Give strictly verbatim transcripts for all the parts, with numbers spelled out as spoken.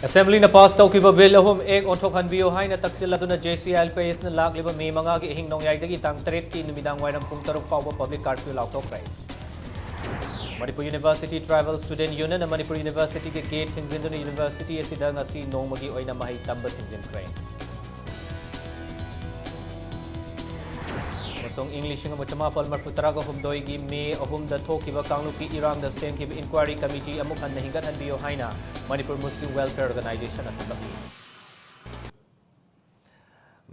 ꯑꯦꯁꯦꯝꯕ꯭ꯂꯤꯅ pass ꯇꯧꯈꯤꯕ bill ꯑꯍꯨꯝ ꯑꯦꯛ ꯑꯣꯟꯊꯣꯛꯍꯟꯕꯤꯌꯨ ꯍꯥꯏꯅ ꯇꯛꯁꯤꯜꯂꯗꯨꯅ ꯖꯦ ꯁꯤ ꯑꯦꯜ ꯄꯤ ꯑꯦꯁꯅ ꯂꯥꯛꯂꯤꯕ ꯃꯦ ꯃꯉꯥꯒꯤ ꯑꯍꯤꯡ ꯅꯣꯡꯌꯥꯏꯗꯒꯤ ꯇꯥꯡ ꯇꯔꯦꯠꯀꯤ ꯅꯨꯃꯤꯗꯥꯡ ꯋꯥꯏꯔꯝ ꯄꯨꯡ ꯇꯔꯨꯛ ꯐꯥꯎꯕ ꯄꯕ꯭ꯂꯤꯛ ꯀꯥꯔꯐ꯭ꯌꯨ ꯂꯥꯎꯊꯣꯛꯈ꯭ꯔꯦ꯫ ꯃꯅꯤꯄꯨꯔ ꯌꯨꯅꯤꯚꯔꯁꯤꯇꯤ ꯇ꯭ꯔꯥꯏꯕꯦꯜ ꯁ꯭ꯇꯨꯗꯦꯟꯠ ꯌꯨꯅꯤꯌꯟꯅ ꯃꯅꯤꯄꯨꯔ ꯌꯨꯅꯤꯚꯔꯁꯤꯇꯤꯒꯤ ꯒꯦꯠ ꯊꯤꯡꯖꯤꯟꯗꯨꯅ ꯌꯨꯅꯤꯚꯔꯁꯤꯇꯤ ꯑꯁꯤꯗ ꯉꯁꯤ ꯅꯣꯡꯃꯒꯤ ꯑꯣꯏꯅ ꯃꯍꯩ ꯇꯝꯕ ꯊꯤꯡꯖꯤꯟꯈ꯭ꯔꯦ꯫ ꯑꯃꯁꯨꯡ ꯏꯪ ꯂꯤꯁꯤꯡ ꯑꯃ ꯆꯃꯥꯄꯜ ꯃꯔꯤꯐꯨ ꯇꯔꯥꯒ ꯍꯨꯝꯗꯣꯏꯒꯤ ꯃꯦ ꯑꯍꯨꯝꯗ ꯊꯣꯛꯈꯤꯕ ꯀꯥꯡꯂꯨꯞꯀꯤ ꯏꯔꯥꯡꯗ ꯁꯦꯝꯈꯤꯕ ꯏꯟꯀ꯭ꯋꯥꯏꯔꯤ ꯀꯃꯤꯇꯤ ꯑꯃꯨꯛ ꯍꯟꯅ ꯍꯤꯡꯒꯠꯍꯟꯕꯤꯌꯨ ꯍꯥꯏꯅ ꯃꯅꯤꯄꯨꯔ ꯃꯨꯁꯂꯤꯝ ꯋꯦꯜꯐꯤꯌꯔ ꯑꯣꯔꯒꯅꯥꯏꯖꯦꯁꯟꯅ ꯊꯝꯂꯛꯂꯤ꯫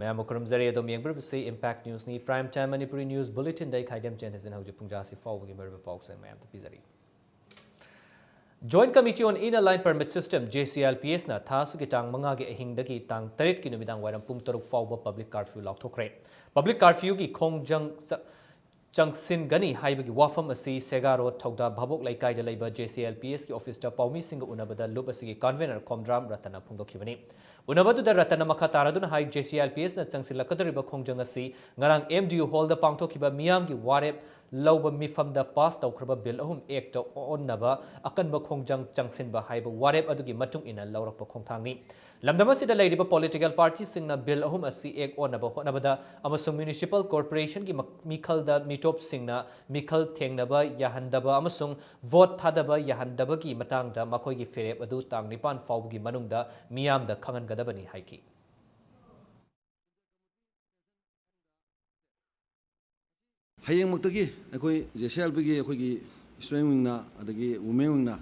ꯃꯌꯥꯝꯕꯨ ꯈꯨꯔꯨꯝꯖꯔꯤ꯫ ꯑꯗꯣꯝ ꯌꯦꯡꯕꯤꯔꯤꯕꯁꯤ ꯏꯝꯄꯦꯛ ꯅ꯭ꯌꯨꯁꯅꯤ꯫ ꯄ꯭ꯔꯥꯏꯝ ꯇꯥꯏꯝ ꯃꯅꯤꯄꯨꯔꯤ ꯅ꯭ꯌꯨꯁ ꯕꯨꯂꯦꯇꯤꯟꯗ ꯑꯩ ꯈꯥꯏꯗꯦꯝ ꯆꯦꯟ ꯍꯖꯤꯟ꯫ ꯍꯧꯖꯤꯛ ꯄꯨꯡꯖꯥꯁꯤ ꯐꯥꯎꯕꯒꯤ ꯃꯔꯨꯑꯣꯏꯕ ꯄꯥꯎꯁꯤꯡ ꯃꯌꯥꯝꯗ ꯄꯤꯖꯔꯤ꯫ Joint Committee on Inner Line Permit System, J C L P ꯑꯦꯁꯅ ꯊꯥ ꯑꯁꯤꯒꯤ ꯇꯥꯡ ꯃꯉꯥꯒꯤ ꯑꯍꯤꯡꯗꯒꯤ ꯇꯥꯡ ꯇꯔꯦꯠꯀꯤ ꯅꯨꯃꯤꯗꯥꯡ ꯋꯥꯏꯔꯝ ꯄꯨꯡ ꯇꯔꯨꯛ ꯐꯥꯎꯕ ꯄꯕ꯭ꯂꯤꯛ ꯀꯥꯔꯐ꯭ꯌꯨ ꯂꯥꯎꯊꯣꯛꯈ꯭ꯔꯦ꯫ ꯄꯕ꯭ꯂꯤꯛ ꯀꯥꯔꯐ꯭ꯌꯨꯒꯤ ꯈꯣꯡꯖꯪ ꯆ-, ꯆꯪꯁꯤꯟꯒꯅꯤ ꯍꯥꯏꯕꯒꯤ ꯋꯥꯐꯝ ꯑꯁꯤ ꯁꯦꯒꯥ ꯔꯣꯗ ꯊꯧꯗꯥ ꯚꯥꯕꯣꯛ ꯂꯩꯀꯥꯏꯗ ꯂꯩꯕ ꯖꯦ ꯁꯤ ꯑꯦꯜ ꯄꯤ ꯑꯦꯁꯀꯤ ꯑꯣꯐꯤꯁꯇ ꯄꯥꯎꯃꯤꯁꯤꯡꯒ ꯎꯅꯕꯗ ꯂꯨꯞ ꯑꯁꯤꯒꯤ ꯀꯟꯚꯦꯅꯔ ꯈꯣꯝꯗ꯭ꯔꯥꯝ ꯔꯇꯟꯅ ꯐꯣꯡꯗꯣꯛꯈꯤꯕꯅꯤ꯫ ꯎꯅꯕꯗꯨꯗ ꯔꯇꯟꯅ ꯃꯈꯥ ꯇꯥꯔꯗꯨꯅ ꯍꯥꯏ, ꯖꯦ ꯁꯤ ꯑꯦꯜ ꯄꯤ ꯑꯦꯁꯅ ꯆꯪꯁꯤꯜꯂꯛꯀꯗꯧꯔꯤꯕ ꯈꯣꯡꯖꯪ ꯑꯁꯤ ꯉꯔꯥꯡ ꯑꯦꯝ ꯗꯤ ꯌꯨ ꯍꯣꯜꯗ ꯄꯥꯡꯊꯣꯛꯈꯤꯕ ꯃꯤꯌꯥꯝꯒꯤ ꯋꯥꯔꯦꯞ ꯂꯧꯕ ꯃꯤꯐꯝꯗ ꯄꯥꯁ ꯇꯧꯈ꯭ꯔꯕ ꯕꯤꯜ ꯑꯍꯨꯝ ꯑꯦꯛꯇ ꯑꯣꯟꯅꯕ ꯑꯀꯟꯕ ꯈꯣꯡꯖꯪ ꯆꯪꯁꯤꯟꯕ ꯍꯥꯏꯕ ꯋꯥꯔꯦꯞ ꯑꯗꯨꯒꯤ ꯃꯇꯨꯡ ꯏꯟꯅ ꯂꯧꯔꯛꯄ ꯈꯣꯡꯊꯥꯡꯅꯤ꯫ ꯂꯝꯗꯝ ꯑꯁꯤꯗ ꯂꯩꯔꯤꯕ ꯄꯣꯂꯤꯇꯤꯀꯦꯜ ꯄꯥꯔꯇꯤꯁꯤꯡꯅ ꯕꯤꯜ ꯑꯍꯨꯝ ꯑꯁꯤ ꯑꯦꯛ ꯑꯣꯟꯅꯕ ꯍꯣꯠꯅꯕꯗ ꯑꯃꯁꯨꯡ ꯃ꯭ꯌꯨꯅꯤꯁꯤꯄꯥꯜ ꯀꯣꯔꯄꯣꯔꯦꯁꯟꯒꯤ ꯃ-, ꯃꯤꯈꯜꯗ ꯃꯤꯇꯣꯞꯁꯤꯡꯅ ꯃꯤꯈꯜ ꯊꯦꯡꯅꯕ ꯌꯥꯍꯟꯗꯕ ꯑꯃꯁꯨꯡ ꯚꯣꯠ ꯊꯥꯗꯕ ꯌꯥꯍꯟꯗꯕꯒꯤ ꯃꯇꯥꯡꯗ ꯃꯈꯣꯏꯒꯤ ꯐꯤꯔꯦꯞ ꯑꯗꯨ ꯇꯥꯡ ꯅꯤꯄꯥꯟ ꯐꯥꯎꯕꯒꯤ ꯃꯅꯨꯡꯗ ꯃꯤꯌꯥꯝꯗ ꯈꯪꯍꯟꯒꯗꯕꯅꯤ ꯍꯥꯏꯈꯤ꯫ ꯍꯌꯦꯡꯃꯛꯇꯒꯤ ꯑꯩꯈꯣꯏ ꯖꯦ ꯁꯤ ꯑꯦꯜ ꯄꯤꯒꯤ ꯑꯩꯈꯣꯏꯒꯤ ꯁ꯭ꯇꯨꯗꯦꯟ ꯋꯤꯡꯅ ꯑꯗꯒꯤ ꯋꯨꯃꯦꯟ ꯋꯤꯡꯅ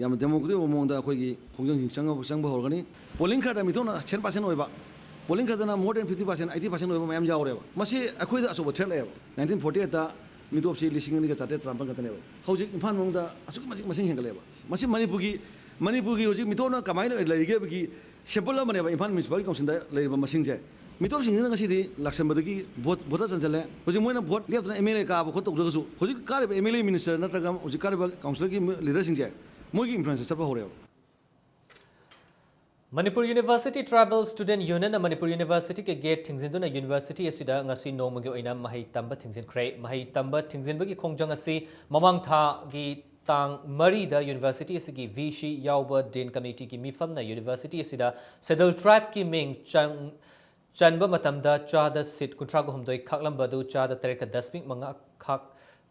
ꯌꯥꯝꯅ ꯗꯦꯃꯣꯀ꯭ꯔꯦꯇꯤꯛ ꯑꯣꯏꯕ ꯃꯑꯣꯡꯗ ꯑꯩꯈꯣꯏꯒꯤ ꯈꯣꯡꯖꯪꯁꯤꯡ ꯆꯪꯕ ꯆꯪꯕ ꯍꯧꯔꯒꯅꯤ꯫ ꯄꯣꯂꯤꯡ ꯈꯔꯗ ꯃꯤꯊꯣꯛꯅ ten percent ꯑꯣꯏꯕ, polling ꯈꯔꯗꯅ more than fifty percent, eighty percent ꯑꯣꯏꯕ ꯃꯌꯥꯝ ꯌꯥꯎꯔꯦꯕ꯫ ꯃꯁꯤ ꯑꯩꯈꯣꯏꯗ ꯑꯆꯧꯕ threat ꯂꯩꯌꯦꯕ꯫ Nineteen forty eight ꯇ ꯃꯤꯇꯣꯞꯁꯤ ꯂꯤꯁꯤꯡ ꯑꯅꯤꯒ ꯆꯥꯇ꯭ꯔꯦꯠ ꯇꯔꯥꯃꯥꯄꯟ ꯈꯛꯇꯅꯦꯕ꯫ ꯍꯧꯖꯤꯛ ꯏꯝꯐꯥꯜ ꯃꯅꯨꯡꯗ ꯑꯁꯨꯛꯀꯤ ꯃꯇꯤꯛ ꯃꯁꯤꯡ ꯍꯦꯟꯒꯠꯂꯦꯕ꯫ ꯃꯁꯤ ꯃꯅꯤꯄꯨꯔꯒꯤ, ꯃꯅꯤꯄꯨꯔꯒꯤ ꯍꯧꯖꯤꯛ ꯃꯤꯇꯣꯞꯅ ꯀꯃꯥꯏꯅ ꯂꯩꯔꯤꯒꯦ ꯍꯥꯏꯕꯒꯤ sample ꯑꯃꯅꯦꯕ ꯏꯝꯐꯥꯜ ꯃ꯭ꯌꯨꯅꯤꯁꯤꯄꯥꯂꯤꯇꯤ ꯀꯥꯎꯟꯁꯤꯜꯗ ꯂꯩꯔꯤꯕ ꯃꯁꯤꯡꯁꯦ꯫ ꯃꯤꯇꯣꯞꯁꯤꯡꯁꯤꯅ ꯉꯁꯤꯗꯤ ꯂꯥꯛꯁꯟꯕꯗꯒꯤ ꯚꯣꯠ, ꯚꯣꯇꯔ ꯆꯟꯁꯤꯜꯂꯦ꯫ ꯍꯧꯖꯤꯛ ꯃꯣꯏꯅ ꯚꯣꯠ ꯂꯦꯞꯇꯅ ꯑꯦꯝ ꯑꯦꯜ ꯑꯦ ꯀꯥꯕ ꯈꯣꯠ ꯇꯧꯗ꯭ꯔꯒꯁꯨ, ꯍꯧꯖꯤꯛ ꯀꯥꯔꯤꯕ ꯑꯦꯝ ꯑꯦꯜ ꯑꯦ ꯃꯤꯅꯤꯁꯇꯔ ꯅꯠꯇ꯭ꯔꯒ ꯍꯧꯖꯤꯛ ꯀꯥꯔꯤꯕ ꯀꯥꯎꯟꯁꯤꯜꯒꯤ ꯂꯤꯗꯔꯁꯤꯡꯁꯦ ꯃꯣꯏꯒꯤ ꯏꯟꯐ꯭ꯂꯨꯌꯦꯟꯁꯇ ꯆꯠꯄ ꯍꯧꯔꯦꯕ꯫ ꯃꯅꯤꯄꯨꯔ ꯌꯨꯅꯤꯚꯔꯁꯤꯇꯤ ꯇ꯭ꯔꯥꯏꯕꯦꯜ ꯁ꯭ꯇꯨꯗꯦꯟꯠ ꯌꯨꯅꯤꯌꯟꯅ ꯃꯅꯤꯄꯨꯔ ꯌꯨꯅꯤꯚꯔꯁꯤꯇꯤꯒꯤ ꯒꯦꯠ ꯊꯤꯡꯖꯤꯟꯗꯨꯅ ꯌꯨꯅꯤꯚꯔꯁꯤꯇꯤ ꯑꯁꯤꯗ ꯉꯁꯤ ꯅꯣꯡꯃꯒꯤ ꯑꯣꯏꯅ ꯃꯍꯩ ꯇꯝꯕ ꯊꯤꯡꯖꯤꯟꯈ꯭ꯔꯦ꯫ ꯃꯍꯩ ꯇꯝꯕ ꯊꯤꯡꯖꯤꯟꯕꯒꯤ ꯈꯣꯡꯖꯪ ꯑꯁꯤ ꯃꯃꯥꯡ ꯊꯥꯒꯤ ꯇꯥꯡ ꯃꯔꯤꯗ university ꯑꯁꯤꯒꯤ VC ꯌꯥꯎꯕ Dean Committeeꯒꯤ ꯃꯤꯐꯝꯅ university ꯑꯁꯤꯗ Scheduled Tribeꯀꯤ ꯃꯤꯡ ꯆꯪ-, ꯆꯟꯕ ꯃꯇꯝꯗ ꯆꯥꯗ seat ꯀꯨꯟꯊ꯭ꯔꯥꯒ ꯍꯨꯝꯗꯣꯏ ꯈꯥꯛꯂꯝꯕ ꯑꯗꯨ ꯆꯥꯗ ꯇꯔꯦꯠꯀ ꯗꯁꯃꯤꯛ ꯃꯉꯥ ꯈꯥꯛ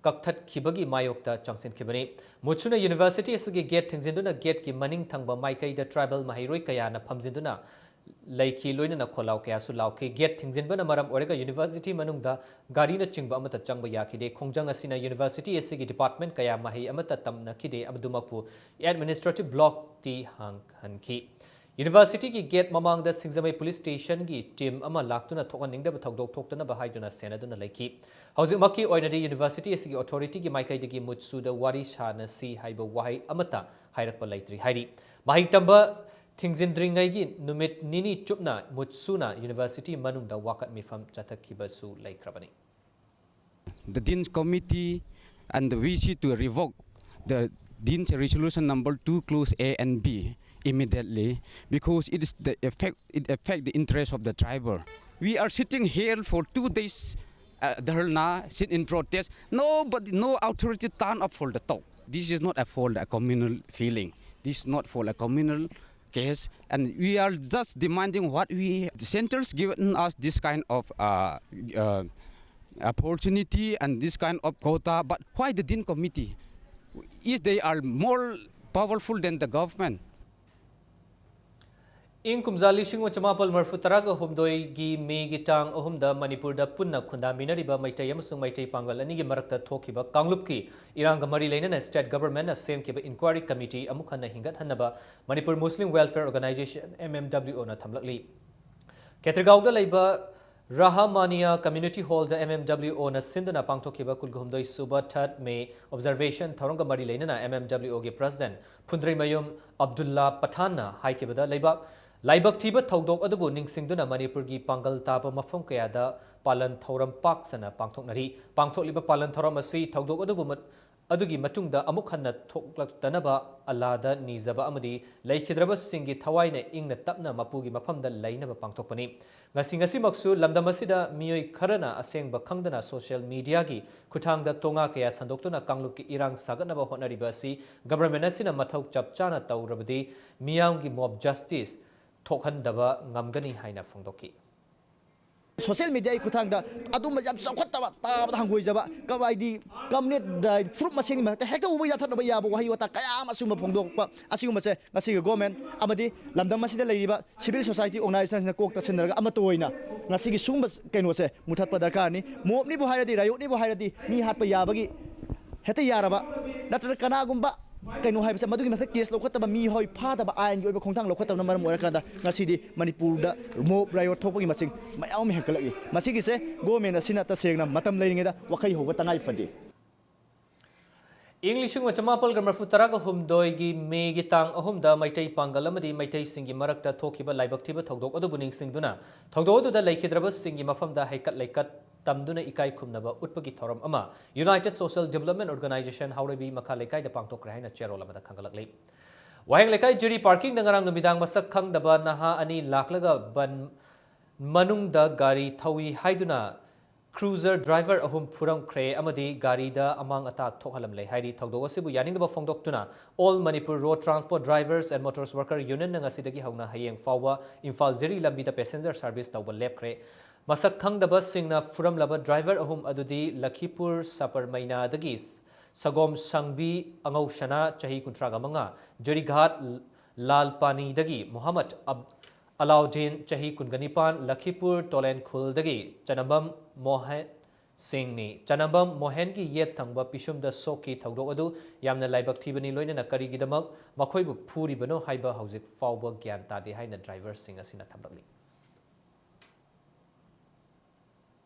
ꯀꯛꯊꯠꯈꯤꯕꯒꯤ ꯃꯥꯌꯣꯛꯇ ꯆꯪꯁꯤꯟꯈꯤꯕꯅꯤ꯫ ꯃꯨꯠꯁꯨꯅ university ꯑꯁꯤꯒꯤ gate ꯊꯤꯡꯖꯤꯟꯗꯨꯅ gateꯀꯤ ꯃꯅꯤꯡ ꯊꯪꯕ ꯃꯥꯏꯀꯩꯗ tribal ꯃꯍꯩꯔꯣꯏ ꯀꯌꯥꯅ ꯐꯝꯖꯤꯟꯗꯨꯅ ꯂꯩꯈꯤ, ꯂꯣꯏꯅꯅ ꯈꯣꯜꯂꯥꯎ ꯀꯌꯥꯁꯨ ꯂꯥꯎꯈꯤ꯫ Gate ꯊꯤꯡꯖꯤꯟꯕꯅ ꯃꯔꯝ ꯑꯣꯏꯔꯒ university ꯃꯅꯨꯡꯗ ꯒꯥꯔꯤꯅꯆꯤꯡꯕ ꯑꯃꯠꯇ ꯆꯪꯕ ꯌꯥꯈꯤꯗꯦ꯫ ꯈꯣꯡꯖꯪ ꯑꯁꯤꯅ university ꯑꯁꯤꯒꯤ department ꯀꯌꯥ ꯃꯍꯩ ꯑꯃꯠꯇ ꯇꯝꯅꯈꯤꯗꯦ, ꯑꯗꯨꯃꯛꯄꯨ administrative blockꯇꯤ ꯍꯥꯡꯍꯟꯈꯤ꯫ Universityꯒꯤ gate ꯃꯃꯥꯡꯗ ꯁꯤꯡꯖꯃꯩ police stationꯒꯤ team ꯑꯃ ꯂꯥꯛꯇꯨꯅ ꯊꯣꯛꯍꯟꯅꯤꯡꯗꯕ ꯊꯧꯗꯣꯛ ꯊꯣꯛꯇꯅꯕ ꯍꯥꯏꯗꯨꯅ ꯁꯦꯟꯅꯗꯨꯅ ꯂꯩꯈꯤ꯫ ꯍꯧꯖꯤꯛꯃꯛꯀꯤ ꯑꯣꯏꯅꯗꯤ university ꯑꯁꯤꯒꯤ authorityꯒꯤ ꯃꯥꯏꯀꯩꯗꯒꯤ ꯃꯨꯠꯁꯨꯗ ꯋꯥꯔꯤ ꯁꯥꯅꯁꯤ ꯍꯥꯏꯕ ꯋꯥꯍꯩ ꯑꯃꯠꯇ ꯍꯥꯏꯔꯛꯄ ꯂꯩꯇ꯭ꯔꯤ ꯍꯥꯏꯔꯤ꯫ ꯃꯍꯩ ꯇꯝꯕ ꯊꯤꯡꯖꯤꯟꯗ꯭ꯔꯤꯉꯩꯒꯤ ꯅꯨꯃꯤꯠ ꯅꯤꯅꯤ ꯆꯨꯞꯅ ꯃꯨꯠꯁꯨꯅ university ꯃꯅꯨꯡꯗ ꯋꯥꯀꯠ ꯃꯤꯐꯝ ꯆꯠꯊꯈꯤꯕꯁꯨ ꯂꯩꯈ꯭ꯔꯕꯅꯤ꯫ The Dean's Committee and the VC to revoke the Dean's Resolution number two, clause A and B immediately, because it is the effect, it affect the interest of the tribal. We are sitting here for two days, uh, dharna, sit in protest. Nobody, no authority stand up for the talk. This is not a, for a communal feeling. This is not for a communal case, and we are just demanding what we, the centers given us this kind of, uh, uh, opportunity and this kind of quota, but why the Dean Committee? If they are more powerful than the government. ꯏꯪ ꯀꯨꯝꯖꯥ ꯂꯤꯁꯤꯡ ꯑꯃ ꯆꯃꯥꯄꯜ ꯃꯔꯤꯐꯨ ꯇꯔꯥꯒ ꯍꯨꯝꯗꯣꯏꯒꯤ ꯃꯦꯒꯤ ꯇꯥꯡ ꯑꯍꯨꯝꯗ ꯃꯅꯤꯄꯨꯔꯗ ꯄꯨꯟꯅ ꯈꯨꯟꯗꯥꯃꯤꯟꯅꯔꯤꯕ ꯃꯩꯇꯩ ꯑꯃꯁꯨꯡ ꯃꯩꯇꯩ ꯄꯥꯡꯒꯜ ꯑꯅꯤꯒꯤ ꯃꯔꯛꯇ ꯊꯣꯛꯈꯤꯕ ꯀꯥꯡꯂꯨꯞꯀꯤ ꯏꯔꯥꯡꯒ ꯃꯔꯤ ꯂꯩꯅꯅ state governmentꯅ ꯁꯦꯝꯈꯤꯕ inquiry committee ꯑꯃꯨꯛ ꯍꯟꯅ ꯍꯤꯡꯒꯠꯍꯟꯅꯕ Manipur Muslim Welfare Organization, MMWOꯅ ꯊꯝꯂꯛꯂꯤ꯫ ꯈꯦꯇ꯭ꯔꯤꯒꯥꯎꯗ ꯂꯩꯕ ꯔꯥꯍꯃꯥꯅꯤꯌꯥ Community Hallꯗ MMWOꯅ ꯁꯤꯟꯗꯨꯅ ꯄꯥꯡꯊꯣꯛꯈꯤꯕ ꯀꯨꯟꯍꯨꯝꯗꯣꯏ ꯁꯨꯕ Third May Observation ꯊꯧꯔꯝꯒ ꯃꯔꯤ ꯂꯩꯅꯅ MMWOꯒꯤ President ꯐꯨꯟꯗ꯭ꯔꯩꯃꯌꯨꯝ ꯑꯕꯗꯨꯜꯂꯥ ꯄꯊꯥꯟꯅ ꯍꯥꯏꯈꯤꯕꯗ, ꯂꯩꯕꯥꯛ ꯂꯥꯏꯕꯛ ꯊꯤꯕ ꯊꯧꯗꯣꯛ ꯑꯗꯨꯕꯨ ꯅꯤꯡꯁꯤꯡꯗꯨꯅ ꯃꯅꯤꯄꯨꯔꯒꯤ ꯄꯥꯡꯒꯜ ꯇꯥꯕ ꯃꯐꯝ ꯀꯌꯥꯗ ꯄꯥꯂꯟ ꯊꯧꯔꯝ ꯄꯥꯛ ꯁꯟꯅ ꯄꯥꯡꯊꯣꯛꯅꯔꯤ꯫ ꯄꯥꯡꯊꯣꯛꯂꯤꯕ ꯄꯥꯂꯟ ꯊꯧꯔꯝ ꯑꯁꯤ ꯊꯧꯗꯣꯛ ꯑꯗꯨꯕꯨ ꯃꯠ-, ꯑꯗꯨꯒꯤ ꯃꯇꯨꯡꯗ ꯑꯃꯨꯛ ꯍꯟꯅ ꯊꯣꯛꯂꯛꯇꯅꯕ ꯑꯜꯂꯥꯗ ꯅꯤꯖꯕ ꯑꯃꯗꯤ ꯂꯩꯈꯤꯗ꯭ꯔꯕꯁꯤꯡꯒꯤ ꯊꯋꯥꯏꯅ ꯏꯪꯅ ꯇꯞꯅ ꯃꯄꯨꯒꯤ ꯃꯐꯝꯗ ꯂꯩꯅꯕ ꯄꯥꯡꯊꯣꯛꯄꯅꯤ꯫ ꯉꯁꯤ, ꯉꯁꯤꯃꯛꯁꯨ ꯂꯝꯗꯝ ꯑꯁꯤꯗ ꯃꯤꯑꯣꯏ ꯈꯔꯅ ꯑꯁꯦꯡꯕ ꯈꯪꯗꯅ social mediaꯒꯤ ꯈꯨꯠꯊꯥꯡꯗ ꯇꯣꯉꯥ ꯀꯌꯥ ꯁꯟꯗꯣꯛꯇꯨꯅ ꯀꯥꯡꯂꯨꯞꯀꯤ ꯏꯔꯥꯡ ꯁꯥꯒꯠꯅꯕ ꯍꯣꯠꯅꯔꯤꯕ ꯑꯁꯤ government ꯑꯁꯤꯅ ꯃꯊꯧ ꯆꯞ ꯆꯥꯅ ꯇꯧꯔꯕꯗꯤ ꯃꯤꯌꯥꯝꯒꯤ mob justice ꯊꯣꯛꯍꯟꯗꯕ ꯉꯝꯒꯅꯤ ꯍꯥꯏꯅ ꯐꯣꯡꯗꯣꯛꯈꯤ꯫ Social mediaꯒꯤ ꯈꯨꯠꯊꯥꯡꯗ ꯑꯗꯨꯝꯕ ꯌꯥꯝ ꯆꯥꯎꯈꯠꯇꯕ, ꯇꯥꯕꯗ ꯍꯪꯒꯣꯏꯖꯕ, ꯀ-, ꯍꯥꯏꯗꯤ ꯀꯝꯃꯨꯅꯤꯠ, ꯐꯨꯔꯨꯞ ꯃꯁꯦꯟꯒꯤ ꯃꯔꯛꯇ ꯍꯦꯛꯇ ꯎꯕ ꯌꯥꯊꯠꯅꯕ ꯌꯥꯕ ꯋꯥꯍꯩ ꯋꯥꯇꯥ ꯀꯌꯥ ꯑꯃ ꯑꯁꯤꯒꯨꯝꯕ ꯐꯣꯡꯗꯣꯛꯄ, ꯑꯁꯤꯒꯨꯝꯕꯁꯦ ꯉꯁꯤꯒꯤ government ꯑꯃꯗꯤ ꯂꯝꯗꯝ ꯑꯁꯤꯗ ꯂꯩꯔꯤꯕ civil society organizationꯁꯤꯡꯅ ꯀꯣꯛ ꯇꯥꯁꯤꯟꯅꯔꯒ ꯑꯃꯠꯇ ꯑꯣꯏꯅ ꯉꯁꯤꯒꯤ ꯁꯤꯒꯨꯝꯕ ꯀꯩꯅꯣꯁꯦ ꯃꯨꯊꯠꯄ ꯗꯔꯀꯥꯔꯅꯤ꯫ Mobꯅꯤꯕꯨ ꯍꯥꯏꯔꯗꯤ, riotꯅꯤꯕꯨ ꯍꯥꯏꯔꯗꯤ ꯃꯤ ꯍꯥꯠꯄ ꯌꯥꯕꯒꯤ ꯍꯦꯛꯇ ꯌꯥꯔꯕ, ꯅꯠꯇ꯭ꯔꯒ ꯀꯅꯥꯒꯨꯝꯕ ꯀꯩꯅꯣ ꯍꯥꯏꯕꯁꯦ ꯃꯗꯨꯒꯤ ꯃꯊꯛꯇ case ꯂꯧꯈꯠꯇꯕ, ꯃꯤꯑꯣꯏ ꯐꯥꯗꯕ, ꯑꯥꯏꯟꯒꯤ ꯑꯣꯏꯕ ꯈꯣꯡꯊꯥꯡ ꯂꯧꯈꯠꯇꯕꯅ ꯃꯔꯝ ꯑꯣꯏꯔꯀꯥꯟꯗ ꯉꯁꯤꯗꯤ ꯃꯅꯤꯄꯨꯔꯗ mob riot ꯊꯣꯛꯄꯒꯤ ꯃꯁꯤꯡ ꯃꯌꯥꯝ ꯑꯃ ꯍꯦꯟꯒꯠꯂꯛꯏ꯫ ꯃꯁꯤꯒꯤꯁꯦ government ꯑꯁꯤꯅ ꯇꯁꯦꯡꯅ ꯃꯇꯝ ꯂꯩꯔꯤꯉꯩꯗ ꯋꯥꯈꯩ ꯍꯧꯕ ꯇꯉꯥꯏ ꯐꯗꯦ꯫ ꯏꯪ ꯂꯤꯁꯤꯡ ꯑꯃ ꯆꯃꯥꯄꯜꯒ ꯃꯔꯤꯐꯨ ꯇꯔꯥꯒ ꯍꯨꯝꯗꯣꯏꯒꯤ ꯃꯦꯒꯤ ꯇꯥꯡ ꯑꯍꯨꯝꯗ ꯃꯩꯇꯩ ꯄꯥꯡꯒꯜ ꯑꯃꯗꯤ ꯃꯩꯇꯩꯁꯤꯡꯒꯤ ꯃꯔꯛꯇ ꯊꯣꯛꯈꯤꯕ ꯂꯥꯏꯕꯛ ꯊꯤꯕ ꯊꯧꯗꯣꯛ ꯑꯗꯨꯕꯨ ꯅꯤꯡꯁꯤꯡꯗꯨꯅ ꯊꯧꯗꯣꯛ ꯑꯗꯨꯗ ꯂꯩꯈꯤꯗ꯭ꯔꯕꯁꯤꯡꯒꯤ ꯃꯐꯝꯗ ꯍꯩꯀꯠ ꯂꯩꯀꯠ ꯇꯝꯗꯨꯅ ꯏꯀꯥꯏ ꯈꯨꯝꯅꯕ ꯎꯠꯄꯒꯤ ꯊꯧꯔꯝ ꯑꯃ United Social Development Organisation ꯍꯥꯎꯔꯩꯕꯤ ꯃꯈꯥ ꯂꯩꯀꯥꯏꯗ ꯄꯥꯡꯊꯣꯛꯈ꯭ꯔꯦ ꯍꯥꯏꯅ ꯆꯦꯔꯣꯜ ꯑꯃꯗ ꯈꯪꯒꯠꯂꯛꯂꯤ꯫ ꯋꯥꯍꯦꯡ ꯂꯩꯀꯥꯏ ꯖꯤꯔꯤ parkingꯗ ꯉꯔꯥꯡ ꯅꯨꯃꯤꯗꯥꯡ ꯃꯁꯛ ꯈꯪꯗꯕ ꯅꯍꯥ ꯑꯅꯤ ꯂꯥꯛꯂꯒ ꯕꯟ ꯃꯅꯨꯡꯗ ꯒꯥꯔꯤ ꯊꯧꯏ ꯍꯥꯏꯗꯨꯅ cruiser driver ꯑꯍꯨꯝ ꯐꯨꯔꯝꯈ꯭ꯔꯦ ꯑꯃꯗꯤ ꯒꯥꯔꯤꯗ ꯑꯃꯥꯡ ꯑꯇꯥ ꯊꯣꯛꯍꯜꯂꯝꯂꯦ ꯍꯥꯏꯔꯤ꯫ ꯊꯧꯗꯣꯛ ꯑꯁꯤꯕꯨ ꯌꯥꯅꯤꯡꯗꯕ ꯐꯣꯡꯗꯣꯛꯇꯨꯅ All Manipur Road Transport Drivers and Motors Worker Unionꯅ ꯉꯁꯤꯗꯒꯤ ꯍꯧꯅ ꯍꯌꯦꯡ ꯐꯥꯎꯕ ꯏꯝꯐꯥꯜ ꯖꯤꯔꯤ ꯂꯝꯕꯤꯗ passenger service ꯇꯧꯕ ꯂꯦꯞꯈ꯭ꯔꯦ꯫ ꯃꯁꯛ ꯈꯪꯗꯕꯁꯤꯡꯅ ꯐꯨꯔꯝꯂꯕ driver ꯑꯍꯨꯝ ꯑꯗꯨꯗꯤ ꯂꯈꯤꯄꯨꯔ ꯁꯄꯔꯃꯩꯅꯥꯗꯒꯤ ꯁꯒꯣꯝ ꯁꯪꯕꯤ ꯑꯉꯧꯁꯅꯥ, ꯆꯍꯤ ꯀꯨꯟꯊ꯭ꯔꯥꯒ ꯃꯉꯥ, ꯖꯨꯔꯤꯘꯥꯠ ꯂꯥꯜꯄꯥꯅꯤꯗꯒꯤ ꯃꯨꯍꯝꯃꯗ ꯑꯕ-, ꯑꯂꯥꯎꯗꯤꯟ, ꯆꯍꯤ ꯀꯨꯟꯒ ꯅꯤꯄꯥꯟ, ꯂꯈꯤꯄꯨꯔ ꯇꯣꯂꯦꯟꯈꯨꯜꯗꯒꯤ ꯆꯅꯝꯕꯝ ꯃꯣꯍꯟ ꯁꯤꯡꯅꯤ꯫ ꯆꯅꯝꯕꯝ ꯃꯣꯍꯦꯟꯒꯤ ꯌꯦꯠ ꯊꯪꯕ ꯄꯤꯁꯨꯝꯗ ꯁꯣꯛꯈꯤ꯫ ꯊꯧꯗꯣꯛ ꯑꯗꯨ ꯌꯥꯝꯅ ꯂꯥꯏꯕꯛ ꯊꯤꯕꯅꯤ, ꯂꯣꯏꯅꯅ ꯀꯔꯤꯒꯤꯗꯃꯛ ꯃꯈꯣꯏꯕꯨ ꯐꯨꯔꯤꯕꯅꯣ ꯍꯥꯏꯕ ꯍꯧꯖꯤꯛ ꯐꯥꯎꯕ ꯒ꯭ꯌꯥꯟ ꯇꯥꯗꯦ ꯍꯥꯏꯅ driverꯁꯤꯡ ꯑꯁꯤꯅ ꯊꯝꯂꯛꯂꯤ꯫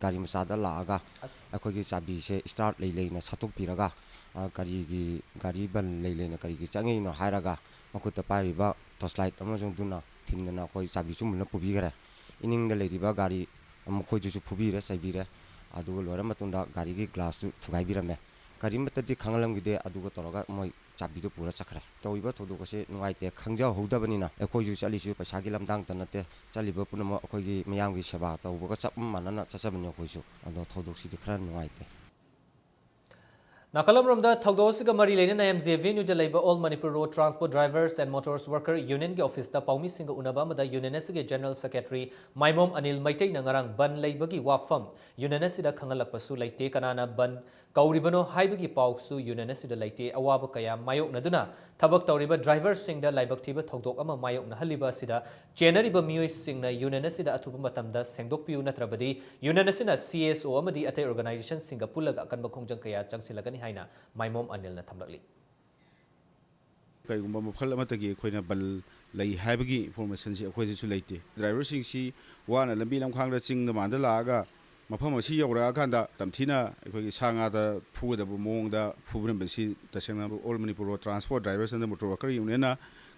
ꯒꯥꯔꯤ ꯃꯆꯥꯗ ꯂꯥꯛꯑꯒ ꯑꯩꯈꯣꯏꯒꯤ ꯆꯥꯕꯤꯁꯦ start ꯂꯩ ꯂꯩꯅ ꯁꯠꯇꯣꯛꯄꯤꯔꯒ, ꯑ, ꯀꯔꯤꯒꯤ ꯒꯥꯔꯤ ꯕꯟ ꯂꯩ ꯂꯩꯅ ꯀꯔꯤꯒꯤ ꯆꯪꯉꯛꯏꯅꯣ ꯍꯥꯏꯔꯒ ꯃꯈꯨꯠꯇ ꯄꯥꯏꯔꯤꯕ torch light ꯑꯃꯁꯨꯡ ꯑꯗꯨꯅ ꯊꯤꯟꯗꯅ ꯑꯩꯈꯣꯏ ꯆꯥꯕꯤꯁꯨ ꯃꯨꯟꯅ ꯄꯨꯕꯤꯈ꯭ꯔꯦ꯫ ꯏꯅꯤꯡꯗ ꯂꯩꯔꯤꯕ ꯒꯥꯔꯤ ꯃꯈꯣꯏꯗꯨꯁꯨ ꯐꯨꯕꯤꯔꯦ, ꯆꯩꯕꯤꯔꯦ꯫ ꯑꯗꯨꯒ ꯂꯣꯏꯔ ꯃꯇꯨꯡꯗ ꯒꯥꯔꯤꯒꯤ glassꯇꯨ ꯊꯨꯒꯥꯏꯕꯤꯔꯝꯃꯦ꯫ ꯀꯔꯤꯃꯠꯇꯗꯤ ꯈꯪꯍꯜꯂꯝꯈꯤꯗꯦ꯫ ꯑꯗꯨꯒ ꯇꯧꯔꯒ ꯃꯣꯏ ꯆꯥꯕꯤꯗꯨ ꯄꯨꯔ ꯆꯠꯈ꯭ꯔꯦ꯫ ꯇꯧꯔꯤꯕ ꯊꯧꯗꯣꯛ ꯑꯁꯤ ꯅꯨꯡꯉꯥꯏꯇꯦ, ꯈꯪꯖꯍꯧꯗꯕꯅꯤꯅ꯫ ꯑꯩꯈꯣꯏꯁꯨ ꯆꯠꯂꯤꯁꯤ ꯄꯩꯁꯥꯒꯤ ꯂꯝꯗꯥꯡꯇ ꯅꯠꯇꯦ, ꯆꯠꯂꯤꯕ ꯄꯨꯝꯅꯃꯛ ꯑꯩꯈꯣꯏꯒꯤ ꯃꯤꯌꯥꯝꯒꯤ ꯁꯦꯕꯥ ꯇꯧꯕꯒ ꯆꯞ ꯃꯥꯟꯅꯅ ꯆꯠꯆꯕꯅꯤ ꯑꯩꯈꯣꯏꯁꯨ꯫ ꯑꯗꯣ ꯊꯧꯗꯣꯛꯁꯤꯗꯤ ꯈꯔ ꯅꯨꯡꯉꯥꯏꯇꯦ꯫ ꯅꯥꯀꯜ ꯑꯃꯔꯣꯝꯗ, ꯊꯧꯗꯣꯛ ꯑꯁꯤꯒ ꯃꯔꯤ ꯂꯩꯅꯅ M J Avenue ꯗ ꯂꯩꯕ All Manipur Road Transport Drivers and Motors Worker Union ꯒꯤ office ꯇ ꯄꯥꯎꯃꯤꯁꯤꯡꯒ ꯎꯅꯕ ꯑꯃꯗ union ꯑꯁꯤꯒꯤ General Secretary ꯃꯥꯏꯃꯣꯝ ꯑꯅꯤꯜ ꯃꯩꯇꯩꯅ ꯉꯔꯥꯡ ꯕꯟ ꯂꯩꯕꯒꯤ ꯋꯥꯐꯝ union ꯑꯁꯤꯗ ꯈꯪꯍꯜꯂꯛꯄꯁꯨ ꯂꯩꯇꯦ꯫ ꯀꯅꯥꯅ ꯕꯟ ꯀꯧꯔꯤꯕꯅꯣ ꯍꯥꯏꯕꯒꯤ ꯄꯥꯎꯁꯨ union ꯑꯁꯤꯗ ꯂꯩꯇꯦ꯫ ꯑꯋꯥꯕ ꯀꯌꯥ ꯃꯥꯌꯣꯛꯅꯗꯨꯅ ꯊꯕꯛ ꯇꯧꯔꯤꯕ driver ꯁꯤꯡꯗ ꯂꯥꯏꯕꯛ ꯊꯤꯕ ꯊꯧꯗꯣꯛ ꯑꯃ ꯃꯥꯌꯣꯛꯅꯍꯜꯂꯤꯕ ꯑꯁꯤꯗ ꯆꯦꯟꯅꯔꯤꯕ ꯃꯤꯑꯣꯏꯁꯤꯡꯅ union ꯑꯁꯤꯗ ꯑꯊꯨꯕ ꯃꯇꯝꯗ ꯁꯦꯡꯗꯣꯛꯄꯤꯌꯨ, ꯅꯠꯇ꯭ꯔꯕꯗꯤ union ꯑꯁꯤꯅ C S O ꯑꯃꯗꯤ ꯑꯇꯩ organization ꯁꯤꯡꯒ ꯄꯨꯜꯂꯒ ꯑꯀꯟꯕ ꯈꯣꯡꯖꯪ ꯀꯌꯥ ꯆꯪꯁꯤꯜꯂꯛꯀꯅꯤ ꯍꯥꯏꯅ ꯃꯥꯏꯃꯣꯝ ꯑꯅꯤꯜꯅ ꯊꯝꯂꯛꯂꯤ꯫ ꯀꯩꯒꯨꯝꯕ ꯃꯐꯝ ꯑꯃꯠꯇꯒꯤ ꯑꯩꯈꯣꯏꯅ ꯕꯟ ꯂꯩ ꯍꯥꯏꯕꯒꯤ information ꯁꯤ ꯑꯩꯈꯣꯏꯗꯁꯨ ꯂꯩꯇꯦ꯫ Driver ꯁꯤꯡꯁꯤ ꯋꯥꯅ ꯂꯝꯕꯤ ꯂꯝꯈꯥꯡꯗ ꯆꯤꯡꯗ ꯃꯥꯟꯗ ꯂꯥꯛꯑꯒ ꯃꯐꯝ ꯑꯁꯤ ꯌꯧꯔꯛꯑꯀꯥꯟꯗ ꯇꯝꯊꯤꯅ ꯑꯩꯈꯣꯏꯒꯤ ꯁꯥ ꯉꯥꯗ ꯐꯨꯒꯗꯕ ꯃꯑꯣꯡꯗ ꯐꯨꯕꯤꯔꯝꯕꯁꯤ ꯇꯁꯦꯡꯅ All Manipur Road Transport Drivers and Motor Worker Union ꯅ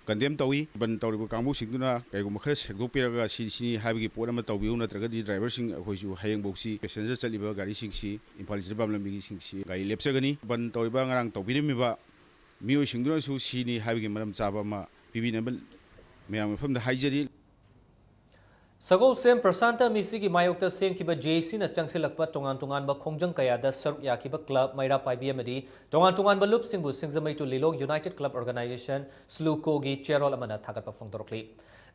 condemn ꯇꯧꯏ꯫ ꯕꯟ ꯇꯧꯔꯤꯕ ꯀꯥꯡꯕꯨꯁꯤꯡꯗꯨꯅ ꯀꯩꯒꯨꯝꯕ ꯈꯔ ꯁꯦꯡꯗꯣꯛꯄꯤꯔꯒ ꯁꯤ ꯁꯤꯅꯤ ꯍꯥꯏꯕꯒꯤ ꯄꯣꯠ ꯑꯃ ꯇꯧꯕꯤꯌꯨ, ꯅꯠꯇ꯭ꯔꯒꯗꯤ driver ꯁꯤꯡ ꯑꯩꯈꯣꯏꯁꯨ ꯍꯌꯦꯡꯐꯧꯁꯤ passenger ꯆꯠꯂꯤꯕ ꯒꯥꯔꯤꯁꯤꯡꯁꯤ ꯏꯝꯐꯥꯜ ꯖꯤꯔꯤꯕꯥꯝ ꯂꯝꯕꯤꯒꯤꯁꯤꯡꯁꯤ ꯒꯥꯔꯤ ꯂꯦꯞꯆꯒꯅꯤ꯫ ꯕꯟ ꯇꯧꯔꯤꯕ ꯉꯔꯥꯡ ꯇꯧꯕꯤꯔꯝꯃꯤꯕ ꯃꯤꯑꯣꯏꯁꯤꯡꯗꯨꯅꯁꯨ ꯁꯤꯅꯤ ꯍꯥꯏꯕꯒꯤ ꯃꯔꯝ ꯆꯥꯕ ꯑꯃ ꯄꯤꯕꯤꯅꯕ ꯃꯌꯥꯝꯒꯤ ꯃꯐꯝꯗ ꯍꯥꯏꯖꯔꯤ꯫ ꯁꯒꯣꯜꯁꯦꯝ ꯄ꯭ꯔꯁꯥꯟꯇ ꯃꯤꯁꯤꯒꯤ ꯃꯥꯌꯣꯛꯇ ꯁꯦꯝꯈꯤꯕ J A C ꯅ ꯆꯪꯁꯤꯜꯂꯛꯄ ꯇꯣꯉꯥꯟ ꯇꯣꯉꯥꯟꯕ ꯈꯣꯡꯖꯪ ꯀꯌꯥꯗ ꯁꯔꯨꯛ ꯌꯥꯈꯤꯕ club ꯃꯩꯔꯥ ꯄꯥꯏꯕꯤ ꯑꯃꯗꯤ ꯇꯣꯉꯥꯟ ꯇꯣꯉꯥꯟꯕ ꯂꯨꯞꯁꯤꯡꯕꯨ ꯁꯤꯡꯖꯃꯩ to Lilong United Club Organization, SLUCO ꯒꯤ ꯆꯦꯔꯣꯜ ꯑꯃꯅ ꯊꯥꯒꯠꯄ ꯐꯣꯡꯗꯣꯔꯛꯂꯤ꯫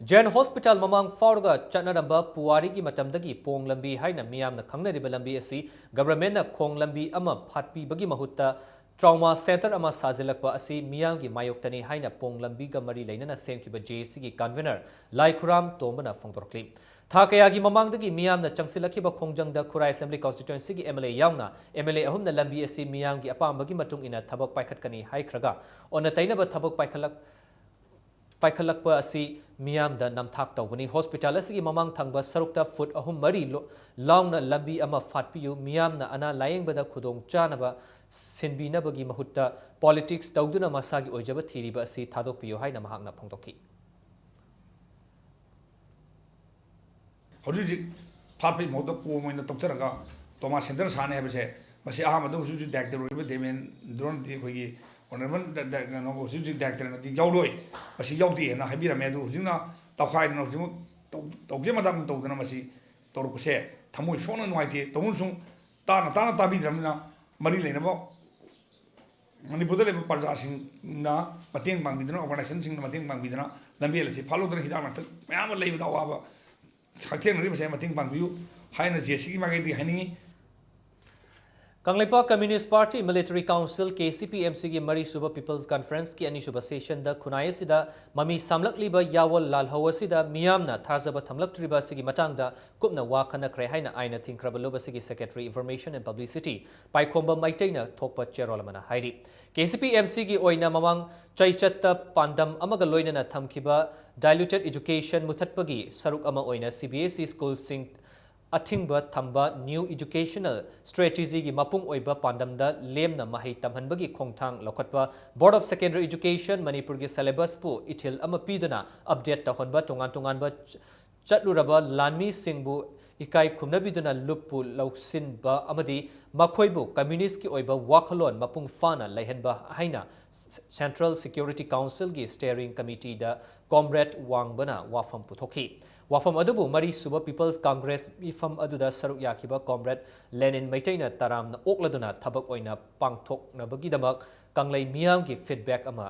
ꯖꯦꯟ ꯍꯣꯁꯄꯤꯇꯥꯜ ꯃꯃꯥꯡ ꯐꯥꯎꯔꯒ ꯆꯠꯅꯔꯝꯕ ꯄꯨꯋꯥꯔꯤꯒꯤ ꯃꯇꯝꯗꯒꯤ ꯄꯣꯡ ꯂꯝꯕꯤ ꯍꯥꯏꯅ ꯃꯤꯌꯥꯝꯅ ꯈꯪꯅꯔꯤꯕ ꯂꯝꯕꯤ ꯑꯁꯤ government ꯅ ꯈꯣꯡ ꯂꯝꯕꯤ ꯑꯃ ꯐꯥꯠꯄꯤꯕꯒꯤ ꯃꯍꯨꯠꯇ trauma center ꯑꯃ ꯁꯥꯖꯤꯜꯂꯛꯄ ꯑꯁꯤ ꯃꯤꯌꯥꯝꯒꯤ ꯃꯥꯌꯣꯛꯇꯅꯤ ꯍꯥꯏꯅ ꯄꯣꯡ ꯂꯝꯕꯤꯒ ꯃꯔꯤ ꯂꯩꯅꯅ ꯁꯦꯝꯈꯤꯕ J A C ꯒꯤ convener ꯂꯥꯏꯈꯨꯔꯥꯝ ꯇꯣꯝꯕꯅ ꯐꯣꯡꯗꯣꯔꯛꯂꯤ꯫ ꯊꯥ ꯀꯌꯥꯒꯤ ꯃꯃꯥꯡꯗꯒꯤ ꯃꯤꯌꯥꯝꯅ ꯆꯪꯁꯤꯜꯂꯛꯈꯤꯕ ꯈꯣꯡꯖꯪꯗ ꯈꯨꯔꯥꯏ Assembly Constituency ꯒꯤ M L A ꯌꯥꯎꯅ M L A ꯑꯍꯨꯝꯅ ꯂꯝꯕꯤ ꯑꯁꯤ ꯃꯤꯌꯥꯝꯒꯤ ꯑꯄꯥꯝꯕꯒꯤ ꯃꯇꯨꯡ ꯏꯟꯅ ꯊꯕꯛ ꯄꯥꯏꯈꯠꯀꯅꯤ ꯍꯥꯏꯈ꯭ꯔꯒ ꯑꯣꯟꯅ ꯇꯩꯅꯕ ꯊꯕꯛ ꯄꯥꯏꯈꯠꯂꯛ-, ꯄꯥꯏꯈꯠꯂꯛꯄ ꯑꯁꯤ ꯃꯤꯌꯥꯝꯗ ꯅꯝꯊꯥꯛ ꯇꯧꯕꯅꯤ꯫ ꯍꯣꯁꯄꯤꯇꯥꯜ ꯑꯁꯤꯒꯤ ꯃꯃꯥꯡ ꯊꯪꯕ ꯁꯔꯨꯛꯇ ꯐꯨꯠ ꯑꯍꯨꯝ ꯃꯔꯤ ꯂꯣ-, ꯂꯥꯎꯅ ꯂꯝꯕꯤ ꯑꯃ ꯐꯥꯠꯄꯤꯌꯨ꯫ ꯃꯤꯌꯥꯝꯅ ꯑꯅꯥ ꯂꯥꯌꯦꯡꯕꯗ ꯈꯨꯗꯣꯡ ꯆꯥꯅꯕ ꯁꯤꯟꯕꯤꯅꯕꯒꯤ ꯃꯍꯨꯠꯇ politics ꯇꯧꯗꯨꯅ ꯃꯁꯥꯒꯤ ꯑꯣꯏꯖꯕ ꯊꯤꯔꯤꯕ ꯑꯁꯤ ꯊꯥꯗꯣꯛꯄꯤꯌꯨ ꯍꯥꯏꯅ ꯃꯍꯥꯛꯅ ꯐꯣꯡꯗꯣꯛꯈꯤ꯫ ꯍꯧꯖꯤꯛ ꯍꯧꯖꯤꯛ ꯐꯥꯠꯄꯒꯤ ꯃꯍꯨꯠꯇ ꯀꯣꯝ ꯑꯣꯏꯅ ꯇꯧꯊꯔꯒ trauma center ꯁꯥꯅꯤ ꯍꯥꯏꯕꯁꯦ ꯃꯁꯤ ꯑꯍꯥꯟꯕꯗ ꯍꯧꯖꯤꯛ ꯍꯧꯖꯤꯛ ꯗꯥꯏꯔꯦꯛꯇꯔ ꯑꯣꯏꯔꯤꯕ ꯗꯦꯕꯦꯟꯗ꯭ꯔꯣꯅꯗꯤ ꯑꯩꯈꯣꯏꯒꯤ ꯑꯣꯅꯔꯦꯕꯜ ꯗ-, ꯗ-, ꯀꯩꯅꯣ ꯍꯧꯖꯤꯛ ꯍꯧꯖꯤꯛ ꯗꯥꯏꯔꯦꯛꯇꯔꯅꯗꯤ ꯌꯥꯎꯔꯣꯏ, ꯃꯁꯤ ꯌꯥꯎꯗꯦ ꯍꯥꯏꯅ ꯍꯥꯏꯕꯤꯔꯝꯃꯦ꯫ ꯑꯗꯨ ꯍꯧꯖꯤꯛꯅ ꯇꯧꯈꯥꯏꯗꯅ ꯍꯧꯖꯤꯛꯃꯛ ꯇꯧ-, ꯇꯧꯒꯦ ꯃꯇꯝ ꯇꯧꯗꯅ ꯃꯁꯤ ꯇꯧꯔꯛꯄꯁꯦ ꯊꯃꯣꯏ ꯁꯣꯛꯅ ꯅꯨꯡꯉꯥꯏꯇꯦ꯫ ꯇꯧꯕꯅꯁꯨ ꯇꯥꯅ ꯇꯥꯅ ꯇꯥꯕꯤꯗ꯭ꯔꯕꯅꯤꯅ ꯃꯔꯤ ꯂꯩꯅꯕ ꯃꯅꯤꯄꯨꯔꯗ ꯂꯩꯕ ꯄ꯭ꯔꯖꯥꯁꯤꯡꯅ ꯃꯇꯦꯡ ꯄꯥꯡꯕꯤꯗꯨꯅ, ꯑꯣꯔꯒꯅꯥꯏꯖꯦꯁꯟꯁꯤꯡꯅ ꯃꯇꯦꯡ ꯄꯥꯡꯕꯤꯗꯨꯅ ꯂꯝꯕꯤ ꯑꯁꯤ ꯐꯥꯜꯍꯧꯗꯅ ꯍꯤꯗꯥꯛ ꯂꯥꯡꯊꯛ ꯃꯌꯥꯝ ꯑꯃ ꯂꯩꯕꯗ ꯑꯋꯥꯕ ꯍꯛꯊꯦꯡꯅꯔꯤꯕꯁꯦ ꯃꯇꯦꯡ ꯄꯥꯡꯕꯤꯌꯨ ꯍꯥꯏꯅ ꯖꯦ ꯁꯤꯒꯤ ꯃꯥꯏꯀꯩꯗꯒꯤ ꯍꯥꯏꯅꯤꯡꯉꯤ꯫ Kangleipak communist party military council, K C P M ꯁꯤꯒꯤ ꯃꯔꯤꯁꯨꯕ ꯄꯤꯄꯜꯁ ꯀꯟꯐꯔꯦꯟꯁꯀꯤ ꯑꯅꯤꯁꯨꯕ ꯁꯦꯁꯟꯗ ꯈꯨꯟꯅꯥꯏ ꯑꯁꯤꯗ ꯃꯃꯤ ꯁꯥꯝꯂꯛꯂꯤꯕ ꯌꯥꯑꯣꯜ ꯂꯥꯜꯍꯧ ꯑꯁꯤꯗ ꯃꯤꯌꯥꯝꯅ ꯊꯥꯖꯕ ꯊꯝꯂꯛꯇ꯭ꯔꯤꯕ ꯑꯁꯤꯒꯤ ꯃꯇꯥꯡꯗ ꯀꯨꯞꯅ ꯋꯥ ꯈꯟꯅꯈ꯭ꯔꯦ ꯍꯥꯏꯅ ꯑꯥꯏꯟꯅ ꯊꯤꯡꯈ꯭ꯔꯕ ꯂꯨꯞ ꯑꯁꯤꯒꯤ ꯁꯦꯀ꯭ꯔꯦꯇꯔꯤ ꯏꯟꯐꯣꯔꯃꯦꯁꯟ ꯑꯦꯟ ꯄꯕ꯭ꯂꯤꯁꯤꯇꯤ ꯄꯥꯏꯈꯣꯝꯕ ꯃꯩꯇꯩꯅ ꯊꯣꯛꯄ ꯆꯦꯔꯣꯜ ꯑꯃꯅ ꯍꯥꯏꯔꯤ꯫ ꯀꯦ ꯁꯤ ꯄꯤ ꯑꯦꯝ ꯁꯤꯒꯤ ꯑꯣꯏꯅ ꯃꯃꯥꯡ ꯆꯩꯆꯠꯇ ꯄꯥꯟꯗꯝ ꯑꯃꯒ ꯂꯣꯏꯅꯅ ꯊꯝꯈꯤꯕ ꯗꯥꯏꯂꯨꯇꯦꯗ ꯏꯗꯨꯀꯦꯁꯟ ꯃꯨꯊꯠꯄꯒꯤ ꯁꯔꯨꯛ ꯑꯃ ꯑꯣꯏꯅ ꯁꯤ ꯕꯤ ꯑꯦꯁ ꯏ ꯁ꯭ꯀꯨꯜꯁꯤꯡ ꯑꯊꯤꯡꯕ ꯊꯝꯕ ꯅ꯭ꯌꯨ ꯏꯗꯨꯀꯦꯁꯅꯦꯜ ꯁ꯭ꯇ꯭ꯔꯦꯇꯦꯖꯤꯒꯤ ꯃꯄꯨꯡ ꯑꯣꯏꯕ ꯄꯥꯟꯗꯝꯗ ꯂꯦꯝꯅ ꯃꯍꯩ ꯇꯝꯍꯟꯕꯒꯤ ꯈꯣꯡꯊꯥꯡ ꯂꯧꯈꯠꯄ, ꯕꯣꯔꯗ ꯑꯣꯐ ꯁꯦꯀꯦꯟꯗꯔꯤ ꯏꯗꯨꯀꯦꯁꯟ ꯃꯅꯤꯄꯨꯔꯒꯤ ꯁꯦꯂꯦꯕꯁꯄꯨ ꯏꯊꯤꯜ ꯑꯃ ꯄꯤꯗꯨꯅ ꯑꯞꯗꯦꯠ ꯇꯧꯍꯟꯕ, ꯇꯣꯉꯥꯟ ꯇꯣꯉꯥꯟꯕ ꯆ-, ꯆꯠꯂꯨꯔꯕ ꯂꯥꯟꯃꯤꯁꯤꯡꯕꯨ ꯏꯀꯥꯏ ꯈꯨꯝꯅꯕꯤꯗꯨꯅ ꯂꯨꯞꯄꯨ ꯂꯧꯁꯤꯟꯕ ꯑꯃꯗꯤ ꯃꯈꯣꯏꯕꯨ ꯀꯝꯃ꯭ꯌꯨꯅꯤꯁ꯭ꯠꯀꯤ ꯑꯣꯏꯕ ꯋꯥꯈꯜꯂꯣꯟ ꯃꯄꯨꯡ ꯐꯥꯅ ꯂꯩꯍꯟꯕ ꯍꯥꯏꯅ ꯁꯦꯟꯇ꯭ꯔꯦꯜ ꯁꯦꯀ꯭ꯌꯨꯔꯤꯇꯤ ꯀꯥꯎꯟꯁꯤꯜꯒꯤ ꯁ꯭ꯇꯤꯌꯔꯤꯡ ꯀꯃꯤꯇꯤꯗ ꯀꯣꯝꯔꯦꯗ ꯋꯥꯡꯕꯅ ꯋꯥꯐꯝ ꯄꯨꯊꯣꯛꯈꯤ꯫ ꯋꯥꯐꯝ ꯑꯗꯨꯕꯨ ꯃꯔꯤꯁꯨꯕ ꯄꯤꯄꯜꯁ ꯀꯪꯒ꯭ꯔꯦꯁ ꯃꯤꯐꯝ ꯑꯗꯨꯗ ꯁꯔꯨꯛ ꯌꯥꯈꯤꯕ ꯀꯣꯝꯔꯦꯗ ꯂꯦꯅꯤꯟ ꯃꯩꯇꯩꯅ ꯇꯔꯥꯝꯅ ꯑꯣꯛꯂꯗꯨꯅ ꯊꯕꯛ ꯑꯣꯏꯅ ꯄꯥꯡꯊꯣꯛꯅꯕꯒꯤꯗꯃꯛ ꯀꯪꯂꯩ ꯃꯤꯌꯥꯝꯒꯤ ꯐꯤꯗꯕꯦꯛ ꯑꯃ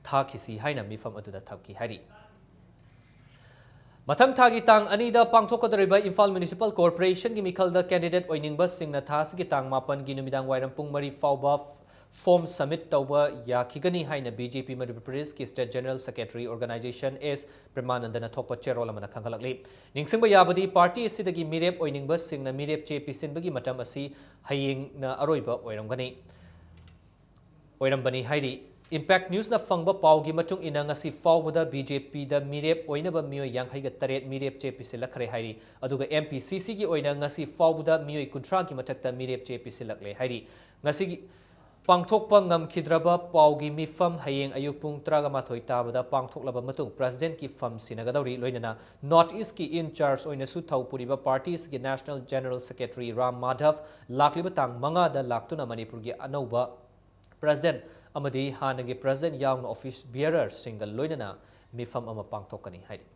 ꯊꯥꯈꯤꯁꯤ ꯍꯥꯏꯅ ꯃꯤꯐꯝ ꯑꯗꯨꯗ ꯊꯝꯈꯤ ꯍꯥꯏꯔꯤ꯫ ꯃꯊꯪ ꯊꯥꯒꯤ ꯇꯥꯡ ꯑꯅꯤꯗ ꯄꯥꯡꯊꯣꯛꯀꯗꯧꯔꯤꯕ ꯏꯝꯐꯥꯜ ꯃ꯭ꯌꯨꯅꯤꯁꯤꯄꯥꯜ ꯀꯣꯔꯄꯣꯔꯦꯁꯟꯒꯤ ꯃꯤꯈꯜꯗ ꯀꯦꯟꯗꯤꯗꯦꯠ ꯑꯣꯏꯅꯤꯡꯕꯁꯤꯡꯅ ꯊꯥ ꯑꯁꯤꯒꯤ ꯇꯥꯡ ꯃꯥꯄꯟꯒꯤ ꯅꯨꯃꯤꯗꯥꯡ ꯋꯥꯏꯔꯝ ꯄꯨꯡ ꯃꯔꯤ ꯐꯥꯎꯕ ꯐꯣꯔꯝ ꯁꯕꯃꯤꯠ ꯇꯧꯕ ꯌꯥꯈꯤꯒꯅꯤ ꯍꯥꯏꯅ ꯕꯤ ꯖꯦ ꯄꯤ ꯃꯅꯤꯄꯨꯔ ꯄ꯭ꯔꯗꯦꯁꯀꯤ ꯁ꯭ꯇꯦꯠ ꯖꯦꯅꯔꯦꯜ ꯁꯦꯀ꯭ꯔꯦꯇꯔꯤ ꯑꯣꯔꯒꯅꯥꯏꯖꯦꯁꯟ ꯑꯦꯁ ꯄ꯭ꯔꯦꯃꯥꯅꯟꯗꯅ ꯊꯣꯛꯄ ꯆꯦꯔꯣꯜ ꯑꯃꯅ ꯈꯪꯍꯜꯂꯛꯂꯤ꯫ ꯅꯤꯡꯁꯤꯡꯕ ꯌꯥꯕꯗꯤ, ꯄꯥꯔꯇꯤ ꯑꯁꯤꯗꯒꯤ ꯃꯤꯔꯦꯞ ꯑꯣꯏꯅꯤꯡꯕꯁꯤꯡꯅ ꯃꯤꯔꯦꯞ ꯆꯦ ꯄꯤꯁꯤꯟꯕꯒꯤ ꯃꯇꯝ ꯑꯁꯤ ꯍꯌꯦꯡꯅ ꯑꯔꯣꯏꯕ ꯑꯣꯏꯔꯝꯒꯅꯤ꯫ ꯑꯣꯏꯔꯝꯕꯅꯤ ꯍꯥꯏꯔꯤ꯫ ꯏꯝꯄꯦꯛ ꯅ꯭ꯌꯨꯁꯅ ꯐꯪꯕ ꯄꯥꯎꯒꯤ ꯃꯇꯨꯡ ꯏꯟꯅ, ꯉꯁꯤ ꯐꯥꯎꯕꯗ ꯕꯤ ꯖꯦ ꯄꯤꯗ ꯃꯤꯔꯦꯞ ꯑꯣꯏꯅꯕ ꯃꯤꯑꯣꯏ ꯌꯥꯡꯈꯩꯒ ꯇꯔꯦꯠ ꯃꯤꯔꯦꯞ ꯆꯦ ꯄꯤꯁꯤꯜꯂꯛꯈ꯭ꯔꯦ ꯍꯥꯏꯔꯤ꯫ ꯑꯗꯨꯒ ꯑꯦꯝ ꯄꯤ ꯁꯤ ꯁꯤꯒꯤ ꯑꯣꯏꯅ ꯉꯁꯤ ꯐꯥꯎꯕꯗ ꯃꯤꯑꯣꯏ ꯀꯨꯟꯊ꯭ꯔꯥꯒꯤ ꯃꯊꯛꯇ ꯃꯤꯔꯦꯞ ꯆꯦ ꯄꯤꯁꯤꯜꯂꯛꯂꯦ ꯍꯥꯏꯔꯤ꯫ ꯉꯁꯤꯒꯤ, ꯄꯥꯡꯊꯣꯛꯄ ꯉꯝꯈꯤꯗ꯭ꯔꯕ ꯄꯥꯎꯒꯤ ꯃꯤꯐꯝ ꯍꯌꯦꯡ ꯑꯌꯨꯛ ꯄꯨꯡ ꯇꯔꯥꯒ ꯃꯥꯊꯣꯏ ꯇꯥꯕꯗ ꯄꯥꯡꯊꯣꯛꯂꯕ ꯃꯇꯨꯡ President ꯀꯤ ꯐꯝ ꯁꯤꯟꯅꯒꯗꯧꯔꯤ꯫ ꯂꯣꯏꯅꯅ North East ꯀꯤ in charge ꯑꯣꯏꯅꯁꯨ ꯊꯧ ꯄꯨꯔꯤꯕ party ꯑꯁꯤꯒꯤ National General Secretary Ram Madhab ꯂꯥꯛꯂꯤꯕ ꯇꯥꯡ ꯃꯉꯥꯗ ꯂꯥꯛꯇꯨꯅ ꯃꯅꯤꯄꯨꯔꯒꯤ ꯑꯅꯧꯕ President ꯑꯃꯗꯤ ꯍꯥꯟꯅꯒꯤ President ꯌꯥꯎꯅ office bearer ꯁꯤꯡꯒ ꯂꯣꯏꯅꯅ ꯃꯤꯐꯝ ꯑꯃ ꯄꯥꯡꯊꯣꯛꯀꯅꯤ ꯍꯥꯏꯔꯤ꯫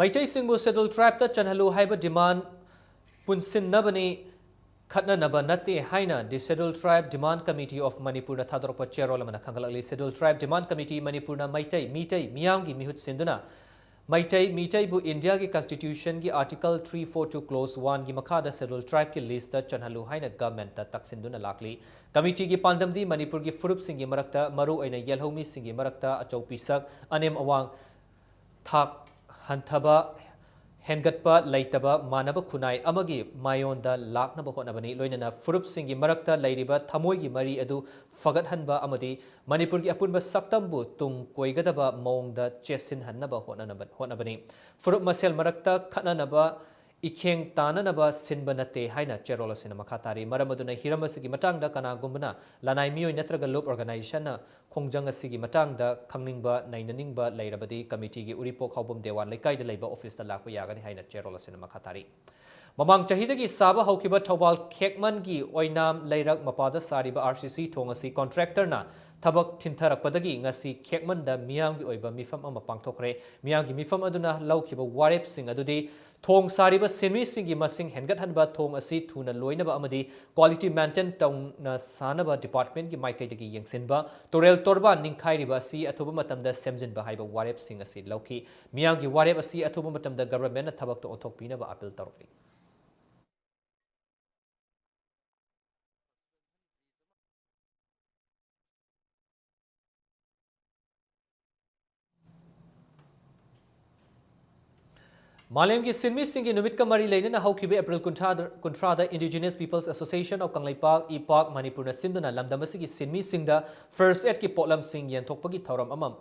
ꯃꯩꯇꯩꯁꯤꯡꯕꯨ Scheduled Tribe ꯇ ꯆꯟꯍꯜꯂꯨ ꯍꯥꯏꯕ demand ꯄꯨꯟꯁꯤꯟꯅꯕꯅꯤ, ꯈꯠꯅꯅꯕ ꯅꯠꯇꯦ ꯍꯥꯏꯅ The Scheduled Tribe Demand Committee of Manipur ꯅ ꯊꯥꯗꯣꯔꯛꯄ ꯆꯦꯔꯣꯜ ꯑꯃꯅ ꯈꯪꯒꯠꯂꯛꯂꯤ꯫ Scheduled Tribe Demand Committee ꯃꯅꯤꯄꯨꯔꯅ ꯃꯩꯇꯩ, ꯃꯤꯇꯩ ꯃꯤꯌꯥꯝꯒꯤ ꯃꯤꯍꯨꯠ ꯁꯤꯟꯗꯨꯅ ꯃꯩꯇꯩ, ꯃꯤꯇꯩꯕꯨ India ꯒꯤ Constitution ꯒꯤ Article three four two Clause one ꯒꯤ ꯃꯈꯥꯗ Scheduled Tribe ꯀꯤ list ꯇ ꯆꯟꯍꯜꯂꯨ ꯍꯥꯏꯅ government ꯇ ꯇꯛꯁꯤꯟꯗꯨꯅ ꯂꯥꯛꯂꯤ꯫ Committee ꯒꯤ ꯄꯥꯟꯗꯝꯗꯤ ꯃꯅꯤꯄꯨꯔꯒꯤ ꯐꯨꯔꯨꯞꯁꯤꯡꯒꯤ ꯃꯔꯛꯇ, ꯃꯔꯨꯑꯣꯏꯅ ꯌꯦꯜꯍꯧꯃꯤꯁꯤꯡꯒꯤ ꯃꯔꯛꯇ ꯑꯆꯧ ꯄꯤꯁꯛ, ꯑꯅꯦꯝ ꯑꯋꯥꯡ, ꯊꯥꯛ ꯍꯟꯊꯕ, ꯍꯦꯟꯒꯠꯄ ꯂꯩꯇꯕ, ꯃꯥꯟꯅꯕ ꯈꯨꯟꯅꯥꯏ ꯑꯃꯒꯤ ꯃꯥꯏꯌꯣꯟꯗ ꯂꯥꯛꯅꯕ ꯍꯣꯠꯅꯕꯅꯤ꯫ ꯂꯣꯏꯅꯅ ꯐꯨꯔꯨꯞꯁꯤꯡꯒꯤ ꯃꯔꯛꯇ ꯂꯩꯔꯤꯕ ꯊꯃꯣꯏꯒꯤ ꯃꯔꯤ ꯑꯗꯨ ꯐꯒꯠꯍꯟꯕ ꯑꯃꯗꯤ ꯃꯅꯤꯄꯨꯔꯒꯤ ꯑꯄꯨꯟꯕ ꯁꯛꯇꯝꯕꯨ ꯇꯨꯡ ꯀꯣꯏꯒꯗꯕ ꯃꯑꯣꯡꯗ ꯆꯦꯠꯁꯤꯟꯍꯟꯅꯕ ꯍꯣꯠꯅꯅꯕ, ꯍꯣꯠꯅꯕꯅꯤ꯫ ꯐꯨꯔꯨꯞ ꯃꯁꯦꯜ ꯃꯔꯛꯇ ꯈꯠꯅꯅꯕ, ꯏꯈꯦꯡ ꯇꯥꯅꯅꯕ ꯁꯤꯟꯕ ꯅꯠꯇꯦ ꯍꯥꯏꯅ ꯆꯦꯔꯣꯜ ꯑꯁꯤꯅ ꯃꯈꯥ ꯇꯥꯔꯤ꯫ ꯃꯔꯝ ꯑꯗꯨꯅ ꯍꯤꯔꯝ ꯑꯁꯤꯒꯤ ꯃꯇꯥꯡꯗ ꯀꯅꯥꯒꯨꯝꯕꯅ ꯂꯅꯥꯏ ꯃꯤꯑꯣꯏ ꯅꯠꯇ꯭ꯔꯒ ꯂꯨꯞ organization ꯅ ꯈꯣꯡꯖꯪ ꯑꯁꯤꯒꯤ ꯃꯇꯥꯡꯗ ꯈꯪꯅꯤꯡꯕ, ꯅꯩꯅꯅꯤꯡꯕ ꯂꯩꯔꯕꯗꯤ committee ꯒꯤ ꯎꯔꯤꯄꯣꯛ ꯍꯥꯎꯕꯝ ꯗꯦꯋꯥꯟ ꯂꯩꯀꯥꯏꯗ ꯂꯩꯕ office ꯇ ꯂꯥꯛꯄ ꯌꯥꯒꯅꯤ ꯍꯥꯏꯅ ꯆꯦꯔꯣꯜ ꯑꯁꯤꯅ ꯃꯈꯥ ꯇꯥꯔꯤ꯫ ꯃꯃꯥꯡ ꯆꯍꯤꯗꯒꯤ ꯁꯥꯕ ꯍꯧꯈꯤꯕ ꯊꯧꯕꯥꯜ ꯈꯦꯛꯃꯟꯒꯤ ꯑꯣꯏꯅꯥꯝ ꯂꯩꯔꯛ ꯃꯄꯥꯗ ꯁꯥꯔꯤꯕ R C C ꯊꯣꯡ ꯑꯁꯤ contractor ꯅ ꯊꯕꯛ ꯊꯤꯟꯊꯔꯛꯄꯗꯒꯤ ꯉꯁꯤ ꯈꯦꯛꯃꯟꯗ ꯃꯤꯌꯥꯝꯒꯤ ꯑꯣꯏꯕ ꯃꯤꯐꯝ ꯑꯃ ꯄꯥꯡꯊꯣꯛꯈ꯭ꯔꯦ꯫ ꯃꯤꯌꯥꯝꯒꯤ ꯃꯤꯐꯝ ꯑꯗꯨꯅ ꯂꯧꯈꯤꯕ ꯋꯥꯔꯦꯞꯁꯤꯡ ꯑꯗꯨꯗꯤ ꯊꯣꯡ ꯁꯥꯔꯤꯕ ꯁꯤꯟꯃꯤꯁꯤꯡꯒꯤ ꯃꯁꯤꯡ ꯍꯦꯟꯒꯠꯍꯟꯕ, ꯊꯣꯡ ꯑꯁꯤ ꯊꯨꯅ ꯂꯣꯏꯅꯕ ꯑꯃꯗꯤ quality maintain ꯇꯧꯅ ꯁꯥꯅꯕ department ꯀꯤ ꯃꯥꯏꯀꯩꯗꯒꯤ ꯌꯦꯡꯁꯤꯟꯕ, ꯇꯨꯔꯦꯜ ꯇꯣꯔꯕꯥꯟ ꯅꯤꯡꯈꯥꯏꯔꯤꯕ ꯑꯁꯤ ꯑꯊꯨꯕ ꯃꯇꯝꯗ ꯁꯦꯝꯖꯤꯟꯕ ꯍꯥꯏꯕ ꯋꯥꯔꯦꯞꯁꯤꯡ ꯑꯁꯤ ꯂꯧꯈꯤ꯫ ꯃꯤꯌꯥꯝꯒꯤ ꯋꯥꯔꯦꯞ ꯑꯁꯤ ꯑꯊꯨꯕ ꯃꯇꯝꯗ government ꯅ ꯊꯕꯛꯇ ꯑꯣꯟꯊꯣꯛꯄꯤꯅꯕ appeal ꯇꯧꯔꯛꯂꯤ꯫ ꯃꯥꯂꯦꯝꯒꯤ ꯁꯤꯟꯃꯤꯁꯤꯡꯒꯤ ꯅꯨꯃꯤꯠꯀ ꯃꯔꯤ ꯂꯩꯅꯅ ꯍꯧꯈꯤꯕ April ꯀꯨꯟꯊ꯭ꯔꯥꯗ, ꯀꯨꯟꯊ꯭ꯔꯥꯗ Indigenous Peoples Association of Kangleipak, ꯏꯄꯥꯛ, ꯃꯅꯤꯄꯨꯔꯅ ꯁꯤꯟꯗꯨꯅ ꯂꯝꯗꯝ ꯑꯁꯤꯒꯤ ꯁꯤꯟꯃꯤꯁꯤꯡꯗ first aid ꯀꯤ ꯄꯣꯠꯂꯝꯁꯤꯡ ꯌꯦꯟꯊꯣꯛꯄꯒꯤ ꯊꯧꯔꯝ ꯑꯃ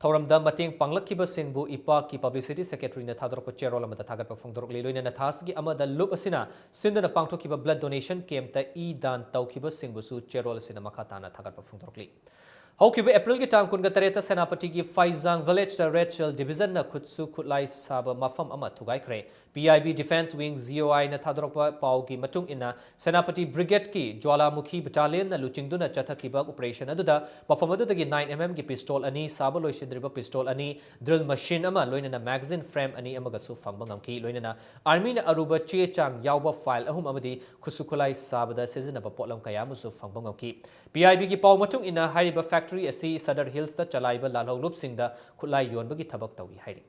ꯊꯧꯔꯝꯗ ꯃꯇꯦꯡ ꯄꯥꯡꯂꯛꯈꯤꯕꯁꯤꯡꯕꯨ ꯏꯄꯥꯛꯀꯤ publicity secretaryꯅ ꯊꯥꯗꯣꯔꯛꯄ ꯆꯦꯔꯣꯜ ꯑꯃꯗ ꯊꯥꯒꯠꯄ ꯐꯣꯡꯗꯣꯔꯛꯂꯤ꯫ ꯂꯣꯏꯅꯅ ꯊꯥ ꯑꯁꯤꯒꯤ ꯑꯃꯗ ꯂꯨꯞ ꯑꯁꯤꯅ ꯁꯤꯟꯗꯨꯅ ꯄꯥꯡꯊꯣꯛꯈꯤꯕ blood donation campꯇ ꯏ ꯗꯥꯟ ꯇꯧꯈꯤꯕꯁꯤꯡꯕꯨꯁꯨ ꯆꯦꯔꯣꯜ ꯑꯁꯤꯅ ꯃꯈꯥ ꯇꯥꯅ ꯊꯥꯒꯠꯄ ꯐꯣꯡꯗꯣꯔꯛꯂꯤ꯫ ꯍꯧꯈꯤꯕ Aprilꯒꯤ ꯇꯥꯡ ꯀꯨꯟꯒ ꯇꯔꯦꯠꯇ ꯁꯦꯅꯥꯄꯇꯤꯒꯤ ꯐꯩꯖꯥꯡ villageꯇ Red Shell divisionꯅ ꯈꯨꯠꯁꯨ ꯈꯨꯠꯂꯥꯏ ꯁꯥꯕ ꯃꯐꯝ ꯑꯃ ꯊꯨꯒꯥꯏꯈ꯭ꯔꯦ꯫ P I B Defence Wing, G O Iꯅ ꯊꯥꯗꯣꯔꯛꯄ ꯄꯥꯎꯒꯤ ꯃꯇꯨꯡ ꯏꯟꯅ, ꯁꯦꯅꯥꯄꯇꯤ Brigadeꯀꯤ ꯖ꯭ꯋꯥꯂꯥꯃꯨꯈꯤ battalionꯅ ꯂꯨꯆꯤꯡꯗꯨꯅ ꯆꯠꯊꯈꯤꯕ operation ꯑꯗꯨꯗ ꯃꯐꯝ ꯑꯗꯨꯗꯒꯤ nine M Mꯒꯤ pistol ꯑꯅꯤ, ꯁꯥꯕ ꯂꯣꯏꯁꯤꯟꯗ꯭ꯔꯤꯕ pistol ꯑꯅꯤ, drill machine ꯑꯃ, ꯂꯣꯏꯅꯅ magazine frame ꯑꯅꯤ ꯑꯃꯒꯁꯨ ꯐꯪꯕ ꯉꯝꯈꯤ꯫ ꯂꯣꯏꯅꯅ Armyꯅ ꯑꯔꯨꯕ ꯆꯦ ꯆꯥꯡ ꯌꯥꯎꯕ file ꯑꯍꯨꯝ ꯑꯃꯗꯤ ꯈꯨꯠꯁꯨ ꯈꯨꯠꯂꯥꯏ ꯁꯥꯕꯗ ꯁꯤꯖꯤꯟꯅꯕ ꯄꯣꯠꯂꯝ ꯀꯌꯥ ꯑꯃꯁꯨ ꯐꯪꯕ ꯉꯝꯈꯤ꯫ P I Bꯒꯤ ꯄꯥꯎ ꯃꯇꯨꯡ ꯏꯟꯅ, ꯍꯥꯏꯔꯤꯕ factory ꯑꯁꯤ Sadar Hillsꯇ ꯆꯂꯥꯏꯕ ꯂꯥꯜꯍꯧꯂꯨꯞꯁꯤꯡꯗ ꯈꯨꯠꯂꯥꯏ ꯌꯣꯟꯕꯒꯤ ꯊꯕꯛ ꯇꯧꯏ ꯍꯥꯏꯔꯤ꯫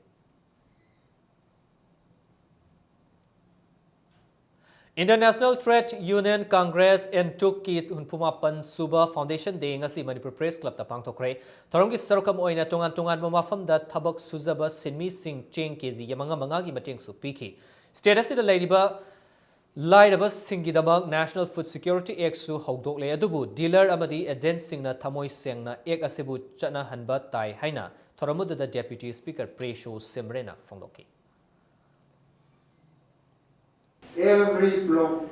Indian National Trade Union Congress, INTUCꯀꯤ ꯍꯨꯝꯐꯨ ꯃꯥꯄꯟ ꯁꯨꯕ Foundation Day ꯉꯁꯤ ꯃꯅꯤꯄꯨꯔ Press Clubꯇ ꯄꯥꯡꯊꯣꯛꯈ꯭ꯔꯦ꯫ ꯊꯧꯔꯝꯒꯤ ꯁꯔꯨꯛ ꯑꯃ ꯑꯣꯏꯅ ꯇꯣꯉꯥꯟ ꯇꯣꯉꯥꯟꯕ ꯃꯐꯝꯗ ꯊꯕꯛ ꯁꯨꯖꯕ ꯁꯤꯟꯃꯤꯁꯤꯡ ꯆꯦꯡ ꯀꯦꯖꯤ ꯃꯉꯥ ꯃꯉꯥꯒꯤ ꯃꯇꯦꯡꯁꯨ ꯄꯤꯈꯤ꯫ State ꯑꯁꯤꯗ ꯂꯩꯔꯤꯕ ꯂꯥꯏꯔꯕꯁꯤꯡꯒꯤꯗꯃꯛ National Food Security Actꯁꯨ ꯍꯧꯗꯣꯛꯂꯦ, ꯑꯗꯨꯕꯨ dealer ꯑꯃꯗꯤ agentꯁꯤꯡꯅ ꯊꯃꯣꯏ ꯁꯦꯡꯅ Act ꯑꯁꯤꯕꯨ ꯆꯠꯅꯍꯟꯕ ꯇꯥꯏ ꯍꯥꯏꯅ ꯊꯧꯔꯝ ꯑꯗꯨꯗ Deputy Speaker ꯄ꯭ꯔꯦꯁꯣ ꯁꯤꯝꯔꯦꯅ ꯐꯣꯡꯗꯣꯛꯈꯤ꯫ Every block,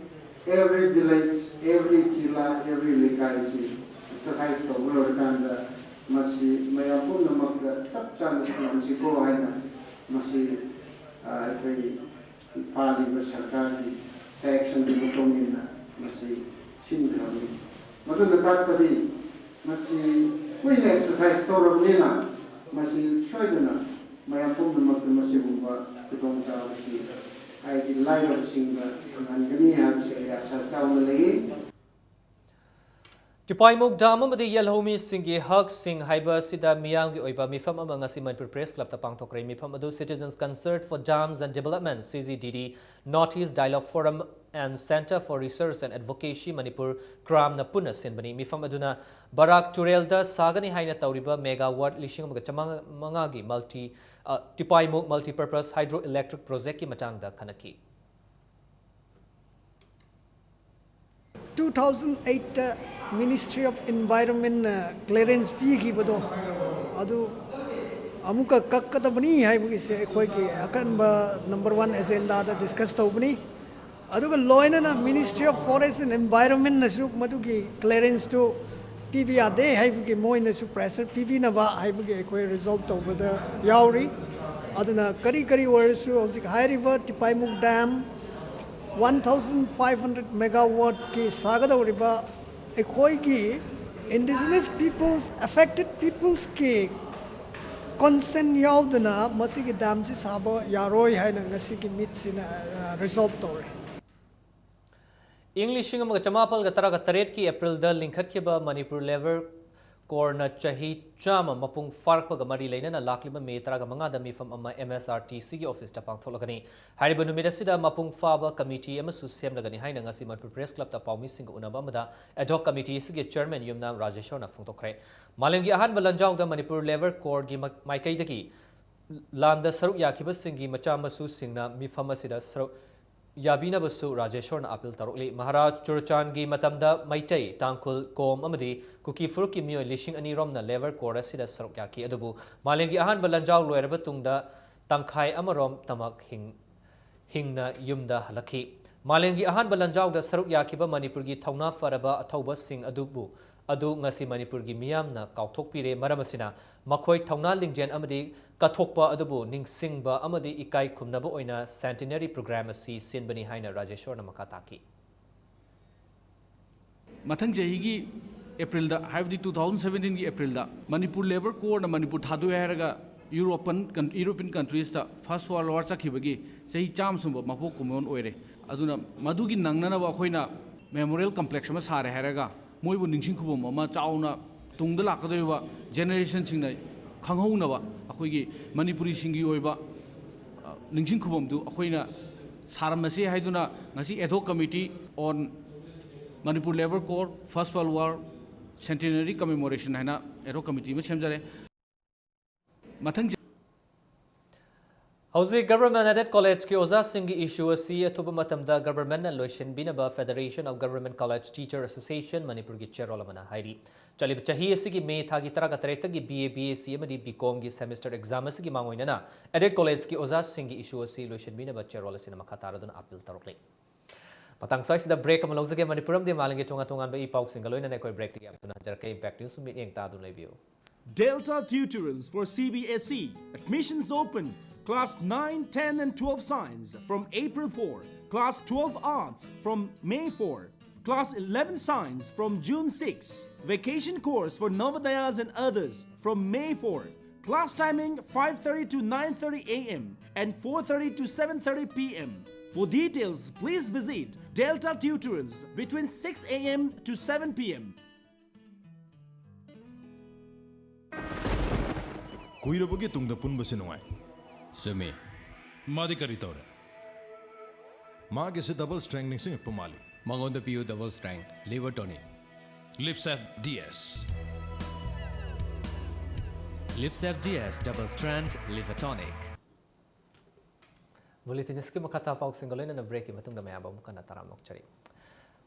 every village, every ꯖꯤꯂꯥ, every ꯂꯩꯀꯥꯏꯁꯤ exercise ꯇꯧꯕ ꯂꯣꯏꯔꯀꯥꯟꯗ ꯃꯁꯤ ꯃꯌꯥꯝ ꯄꯨꯝꯅꯃꯛꯇ ꯆꯞ ꯆꯥꯅ ꯐꯪꯍꯟꯁꯤꯀꯣ ꯍꯥꯏꯅ ꯃꯁꯤ, ꯑ, ꯑꯩꯈꯣꯏ ꯄꯥꯜꯂꯤꯕ ꯁꯔꯀꯥꯔꯒꯤ directionꯒꯤ ꯃꯇꯨꯡ ꯏꯟꯅ ꯃꯁꯤ ꯁꯤꯟꯒꯗꯕꯅꯤ꯫ ꯃꯗꯨꯅ ꯇꯥꯛꯄꯗꯤ ꯃꯁꯤ ꯀꯨꯏꯅ exercise ꯇꯧꯔꯕꯅꯤꯅ ꯃꯁꯤ ꯁꯣꯏꯗꯅ ꯃꯌꯥꯝ ꯄꯨꯝꯅꯃꯛꯇ ꯃꯁꯤꯒꯨꯝꯕ ꯈꯨꯗꯣꯡꯆꯥꯕꯁꯤ ꯍꯥꯏꯗꯤ ꯂꯥꯏꯔꯕꯁꯤꯡꯗ ꯐꯪꯍꯟꯒꯅꯤ ꯍꯥꯏꯕꯁꯤ ꯑꯩ ꯑꯥꯁꯥ ꯆꯥꯎꯅ ꯂꯩ꯫ ꯇꯤꯄꯥꯏꯃꯨꯛ ꯗꯥꯝ ꯑꯃꯗꯤ ꯌꯦꯜꯍꯧꯃꯤꯁꯤꯡꯒꯤ ꯍꯛꯁꯤꯡ ꯍꯥꯏꯕ ꯑꯁꯤꯗ ꯃꯤꯌꯥꯝꯒꯤ ꯑꯣꯏꯕ ꯃꯤꯐꯝ ꯑꯃ ꯉꯁꯤ ꯃꯅꯤꯄꯨꯔ Press Clubꯇ ꯄꯥꯡꯊꯣꯛꯈ꯭ꯔꯦ꯫ ꯃꯤꯐꯝ ꯑꯗꯨ Citizens Consult for Dams and Development, C C D D, North East Dialogue Forum and Centre for Research and Advocacy, Manipur, CRAMꯅ ꯄꯨꯟꯅ ꯁꯤꯟꯕꯅꯤ꯫ ꯃꯤꯐꯝ ꯑꯗꯨꯅ ꯕꯔꯥꯛ ꯇꯨꯔꯦꯜꯗ ꯁꯥꯒꯅꯤ ꯍꯥꯏꯅ ꯇꯧꯔꯤꯕ megawatt ꯂꯤꯁꯤꯡ ꯑꯃꯒ ꯆꯥꯃꯉꯥꯒꯤ multi, ꯑ, ꯇꯤꯄꯥꯏꯃꯨꯛ multipurpose hydroelectric projectꯀꯤ ꯃꯇꯥꯡꯗ ꯈꯟꯅꯈꯤ꯫ Two thousand eight Ministry of Environmentꯅ clearance ꯄꯤꯈꯤꯕꯗꯣ ꯑꯗꯨ ꯑꯃꯨꯛꯀ ꯀꯛꯀꯗꯕꯅꯤ ꯍꯥꯏꯕꯒꯤꯁꯦ ꯑꯩꯈꯣꯏꯒꯤ ꯑꯀꯟꯕ number one agendaꯗ discuss ꯇꯧꯕꯅꯤ꯫ ꯑꯗꯨꯒ ꯂꯣꯏꯅꯅ Ministry of Forest and Environmentꯅꯁꯨ ꯃꯗꯨꯒꯤ clearanceꯇꯨ ꯄꯤꯕ ꯌꯥꯗꯦ ꯍꯥꯏꯕꯒꯤ ꯃꯣꯏꯅꯁꯨ pressure ꯄꯤꯕꯤꯅꯕ ꯍꯥꯏꯕꯒꯤ ꯑꯩꯈꯣꯏ resolve ꯇꯧꯕꯗ ꯌꯥꯎꯔꯤ꯫ ꯑꯗꯨꯅ ꯀꯔꯤ ꯀꯔꯤ ꯑꯣꯏꯔꯁꯨ ꯍꯧꯖꯤꯛ ꯍꯥꯏꯔꯤꯕ ꯇꯤꯄꯥꯏꯃꯨꯛ dam one thousand five hundred megawattꯀꯤ ꯁꯥꯒꯗꯧꯔꯤꯕ ꯑꯩꯈꯣꯏꯒꯤ indigenous peoples, affected peoplesꯀꯤ consent ꯌꯥꯎꯗꯅ ꯃꯁꯤꯒꯤ damꯁꯤ ꯁꯥꯕ ꯌꯥꯔꯣꯏ ꯍꯥꯏꯅ ꯉꯁꯤꯒꯤ meetꯁꯤꯅ, ꯑ, resolve ꯇꯧꯔꯦ꯫ ꯏꯪ ꯂꯤꯁꯤꯡ ꯑꯃꯒ ꯆꯃꯥꯄꯜꯒ ꯇꯔꯥꯒ ꯇꯔꯦꯠꯀꯤ ꯑꯦꯄ꯭ꯔꯤꯜꯗ ꯂꯤꯡꯈꯠꯈꯤꯕ ꯃꯅꯤꯄꯨꯔ ꯂꯦꯕꯔ ꯀꯣꯔꯅ ꯆꯍꯤ ꯆꯥꯝꯃ ꯃꯄꯨꯡ ꯐꯥꯔꯛꯄꯒ ꯃꯔꯤ ꯂꯩꯅꯅ ꯂꯥꯛꯂꯤꯕ ꯃꯦ ꯇꯔꯥꯒ ꯃꯉꯥꯗ ꯃꯤꯐꯝ ꯑꯃ MSRTCꯒꯤ ꯑꯣꯐꯤꯁꯇ ꯄꯥꯡꯊꯣꯛꯂꯒꯅꯤ꯫ ꯍꯥꯏꯔꯤꯕ ꯅꯨꯃꯤꯠ ꯑꯁꯤꯗ ꯃꯄꯨꯡ ꯐꯥꯕ ꯀꯃꯤꯇꯤ ꯑꯃꯁꯨ ꯁꯦꯝꯂꯒꯅꯤ ꯍꯥꯏꯅ ꯉꯁꯤ ꯃꯅꯤꯄꯨꯔ ꯄ꯭ꯔꯦꯁ ꯀ꯭ꯂꯕꯇ ꯄꯥꯎꯃꯤꯁꯤꯡꯒ ꯎꯅꯕ ꯑꯃꯗ ad hoc ꯀꯃꯤꯇꯤ ꯑꯁꯤꯒꯤ ꯆꯤꯌꯔꯃꯦꯟ ꯌꯨꯝꯅꯥꯝ ꯔꯥꯖꯦꯁꯣꯔꯅ ꯐꯣꯡꯗꯣꯛꯈ꯭ꯔꯦ꯫ ꯃꯥꯂꯦꯝꯒꯤ ꯑꯍꯥꯟꯕ ꯂꯥꯟꯖꯥꯎꯗ ꯃꯅꯤꯄꯨꯔ ꯂꯦꯕꯔ ꯀꯣꯔꯒꯤ ꯃ-, ꯃꯥꯏꯀꯩꯗꯒꯤ ꯂꯥꯟꯗ ꯁꯔꯨꯛ ꯌꯥꯈꯤꯕꯁꯤꯡꯒꯤ ꯃꯆꯥ ꯃꯁꯨꯁꯤꯡꯅ ꯃꯤꯐꯝ ꯑꯁꯤꯗ ꯁꯔꯨꯛ ꯌꯥꯕꯤꯅꯕꯁꯨ ꯔꯥꯖꯦꯁꯣꯔꯅ ꯑꯄꯤꯜ ꯇꯧꯔꯛꯂꯤ꯫ ꯃꯍꯥꯔꯥꯖ ꯆꯨꯔꯆꯥꯟꯒꯤ ꯃꯇꯝꯗ ꯃꯩꯇꯩ, ꯇꯥꯡꯈꯨꯜ, ꯀꯣꯝ ꯑꯃꯗꯤ ꯀꯨꯀꯤ ꯐꯨꯔꯨꯞꯀꯤ ꯃꯤꯑꯣꯏ ꯂꯤꯁꯤꯡ ꯑꯅꯤ ꯔꯣꯝꯅ ꯂꯦꯕꯔ ꯀꯣꯔ ꯑꯁꯤꯗ ꯁꯔꯨꯛ ꯌꯥꯈꯤ꯫ ꯑꯗꯨꯕꯨ ꯃꯥꯂꯦꯝꯒꯤ ꯑꯍꯥꯟꯕ ꯂꯥꯟꯖꯥꯎ ꯂꯣꯏꯔꯕ ꯇꯨꯡꯗ ꯇꯪꯈꯥꯏ ꯑꯃꯔꯣꯝ ꯇꯃꯛ ꯍꯤꯡ-, ꯍꯤꯡꯅ ꯌꯨꯝꯗ ꯍꯜꯂꯛꯈꯤ꯫ ꯃꯥꯂꯦꯝꯒꯤ ꯑꯍꯥꯟꯕ ꯂꯥꯟꯖꯥꯎꯗ ꯁꯔꯨꯛ ꯌꯥꯈꯤꯕ ꯃꯅꯤꯄꯨꯔꯒꯤ ꯊꯧꯅꯥ ꯐꯔꯕ ꯑꯊꯧꯕꯁꯤꯡ ꯑꯗꯨꯕꯨ, ꯑꯗꯨ ꯉꯁꯤ ꯃꯅꯤꯄꯨꯔꯒꯤ ꯃꯤꯌꯥꯝꯅ ꯀꯥꯎꯊꯣꯛꯄꯤꯔꯦ꯫ ꯃꯔꯝ ꯑꯁꯤꯅ ꯃꯈꯣꯏ ꯊꯧꯅꯥ ꯂꯤꯡꯖꯦꯜ ꯑꯃꯗꯤ ꯀꯠꯊꯣꯛꯄ ꯑꯗꯨꯕꯨ ꯅꯤꯡꯁꯤꯡꯕ ꯑꯃꯗꯤ ꯏꯀꯥꯏ ꯈꯨꯝꯅꯕ ꯑꯣꯏꯅ centenary program ꯑꯁꯤ ꯁꯤꯟꯕꯅꯤ ꯍꯥꯏꯅ ꯔꯥꯖꯦꯁꯣꯔꯅ ꯃꯈꯥ ꯇꯥꯈꯤ꯫ ꯃꯊꯪ ꯆꯍꯤꯒꯤ ꯑꯦꯄ꯭ꯔꯤꯜꯗ, ꯍꯥꯏꯕꯗꯤ two thousand seventeenꯒꯤ ꯑꯦꯄ꯭ꯔꯤꯜꯗ ꯃꯅꯤꯄꯨꯔ ꯂꯦꯕꯔ ꯀꯣꯔꯅ ꯃꯅꯤꯄꯨꯔ ꯊꯥꯗꯣꯛꯑꯦ ꯍꯥꯏꯔꯒ European, European countriesꯇ First World War ꯆꯠꯈꯤꯕꯒꯤ ꯆꯍꯤ ꯆꯥꯝꯃ ꯁꯨꯕ ꯃꯄꯣꯛ ꯀꯨꯝꯑꯣꯟ ꯑꯣꯏꯔꯦ꯫ ꯑꯗꯨꯅ ꯃꯗꯨꯒꯤ ꯅꯪꯅꯅꯕ ꯑꯩꯈꯣꯏꯅ memorial complex ꯑꯃ ꯁꯥꯔꯦ ꯍꯥꯏꯔꯒ ꯃꯣꯏꯕꯨ ꯅꯤꯡꯁꯤꯡ ꯈꯨꯕꯝ ꯑꯃ ꯆꯥꯎꯅ ꯇꯨꯡꯗ ꯂꯥꯛꯀꯗꯧꯔꯤꯕ generationꯁꯤꯡꯅ ꯈꯪꯍꯧꯅꯕ ꯑꯩꯈꯣꯏꯒꯤ ꯃꯅꯤꯄꯨꯔꯤꯁꯤꯡꯒꯤ ꯑꯣꯏꯕ, ꯑ, ꯅꯤꯡꯁꯤꯡ ꯈꯨꯕꯝꯗꯨ ꯑꯩꯈꯣꯏꯅ ꯁꯥꯔꯝꯃꯁꯤ ꯍꯥꯏꯗꯨꯅ ꯉꯁꯤ ad hoc committee on Manipur Labour Corps First World War Centenary Commemoration ꯍꯥꯏꯅ ad hoc committee ꯑꯃ ꯁꯦꯝꯖꯔꯦ꯫ ꯃꯊꯪ ꯍꯧꯖꯤꯛ Government Aided Collegeꯀꯤ ꯑꯣꯖꯥꯁꯤꯡꯒꯤ issue ꯑꯁꯤ ꯑꯊꯨꯕ ꯃꯇꯝꯗ governmentꯅ ꯂꯣꯏꯁꯤꯟꯕꯤꯅꯕ Federation of Government College Teacher Association ꯃꯅꯤꯄꯨꯔꯒꯤ ꯆꯦꯔꯣꯜ ꯑꯃꯅ ꯍꯥꯏꯔꯤ꯫ ꯆꯠꯂꯤꯕ ꯆꯍꯤ ꯑꯁꯤꯒꯤ ꯃꯦ ꯊꯥꯒꯤ ꯇꯔꯥꯒ ꯇꯔꯦꯠꯇꯒꯤ B A, B S C ꯑꯃꯗꯤ B Comꯒꯤ semester exam ꯑꯁꯤꯒꯤ ꯃꯥꯡꯑꯣꯏꯅꯅ Aided Collegeꯀꯤ ꯑꯣꯖꯥꯁꯤꯡꯒꯤ issue ꯑꯁꯤ ꯂꯣꯏꯁꯤꯟꯕꯤꯅꯕ ꯆꯦꯔꯣꯜ ꯑꯁꯤꯅ ꯃꯈꯥ ꯇꯥꯔꯗꯨꯅ appeal ꯇꯧꯔꯛꯂꯤ꯫ ꯃꯇꯥꯡ ꯁ꯭ꯋꯥꯏꯁꯤꯗ break ꯑꯃ ꯂꯧꯖꯒꯦ꯫ ꯃꯅꯤꯄꯨꯔ ꯑꯃꯗꯤ ꯃꯥꯂꯦꯝꯒꯤ ꯇꯣꯉꯥꯟ ꯇꯣꯉꯥꯟꯕ ꯏ ꯄꯥꯎꯁꯤꯡꯒ ꯂꯣꯏꯅꯅ ꯑꯩꯈꯣꯏ breakꯇꯒꯤ ꯌꯥꯝ ꯊꯨꯅ ꯍꯟꯖꯔꯛꯀꯦ꯫ Impact News ꯃꯤꯠꯌꯦꯡ ꯇꯥꯗꯨꯅ ꯂꯩꯕꯤꯌꯨ꯫ Delta Tutorials for C B S E. Admissions open. Class nine, ten and twelve Science from April four. Class twelve Arts from May four. Class eleven Science from June six. Vacation course for Navodayas and others from May four. Class timing five thirty to nine thirty a m and four thirty to seven thirty p m. For details, please visit Delta Tutorials between six a m to seven p m. ꯀꯨꯏꯔꯕꯒꯤ ꯇꯨꯡꯗ ꯄꯨꯟꯕꯁꯤ ꯅꯨꯡꯉꯥꯏ꯫ ꯆꯨꯝꯃꯤ꯫ ꯃꯥꯗꯤ ꯀꯔꯤ ꯇꯧꯔꯦ? ꯃꯥꯒꯤꯁꯤ double strength ꯅꯤꯡꯁꯤꯡꯉꯛꯄ ꯃꯥꯜꯂꯤ꯫ ꯃꯉꯣꯟꯗ ꯄꯤꯌꯨ double strength liver tonic꯫ Lips F D S꯫ Lips F D S double strength liver tonic꯫ Bulletin ꯑꯁꯤꯒꯤ ꯃꯈꯥ ꯇꯥꯕ ꯄꯥꯎꯁꯤꯡꯒ ꯂꯣꯏꯅꯅ breakꯀꯤ ꯃꯇꯨꯡꯗ ꯃꯌꯥꯝꯕꯨ ꯑꯃꯨꯛ ꯍꯟꯅ ꯇꯔꯥꯝꯅ ꯑꯣꯛꯆꯔꯤ꯫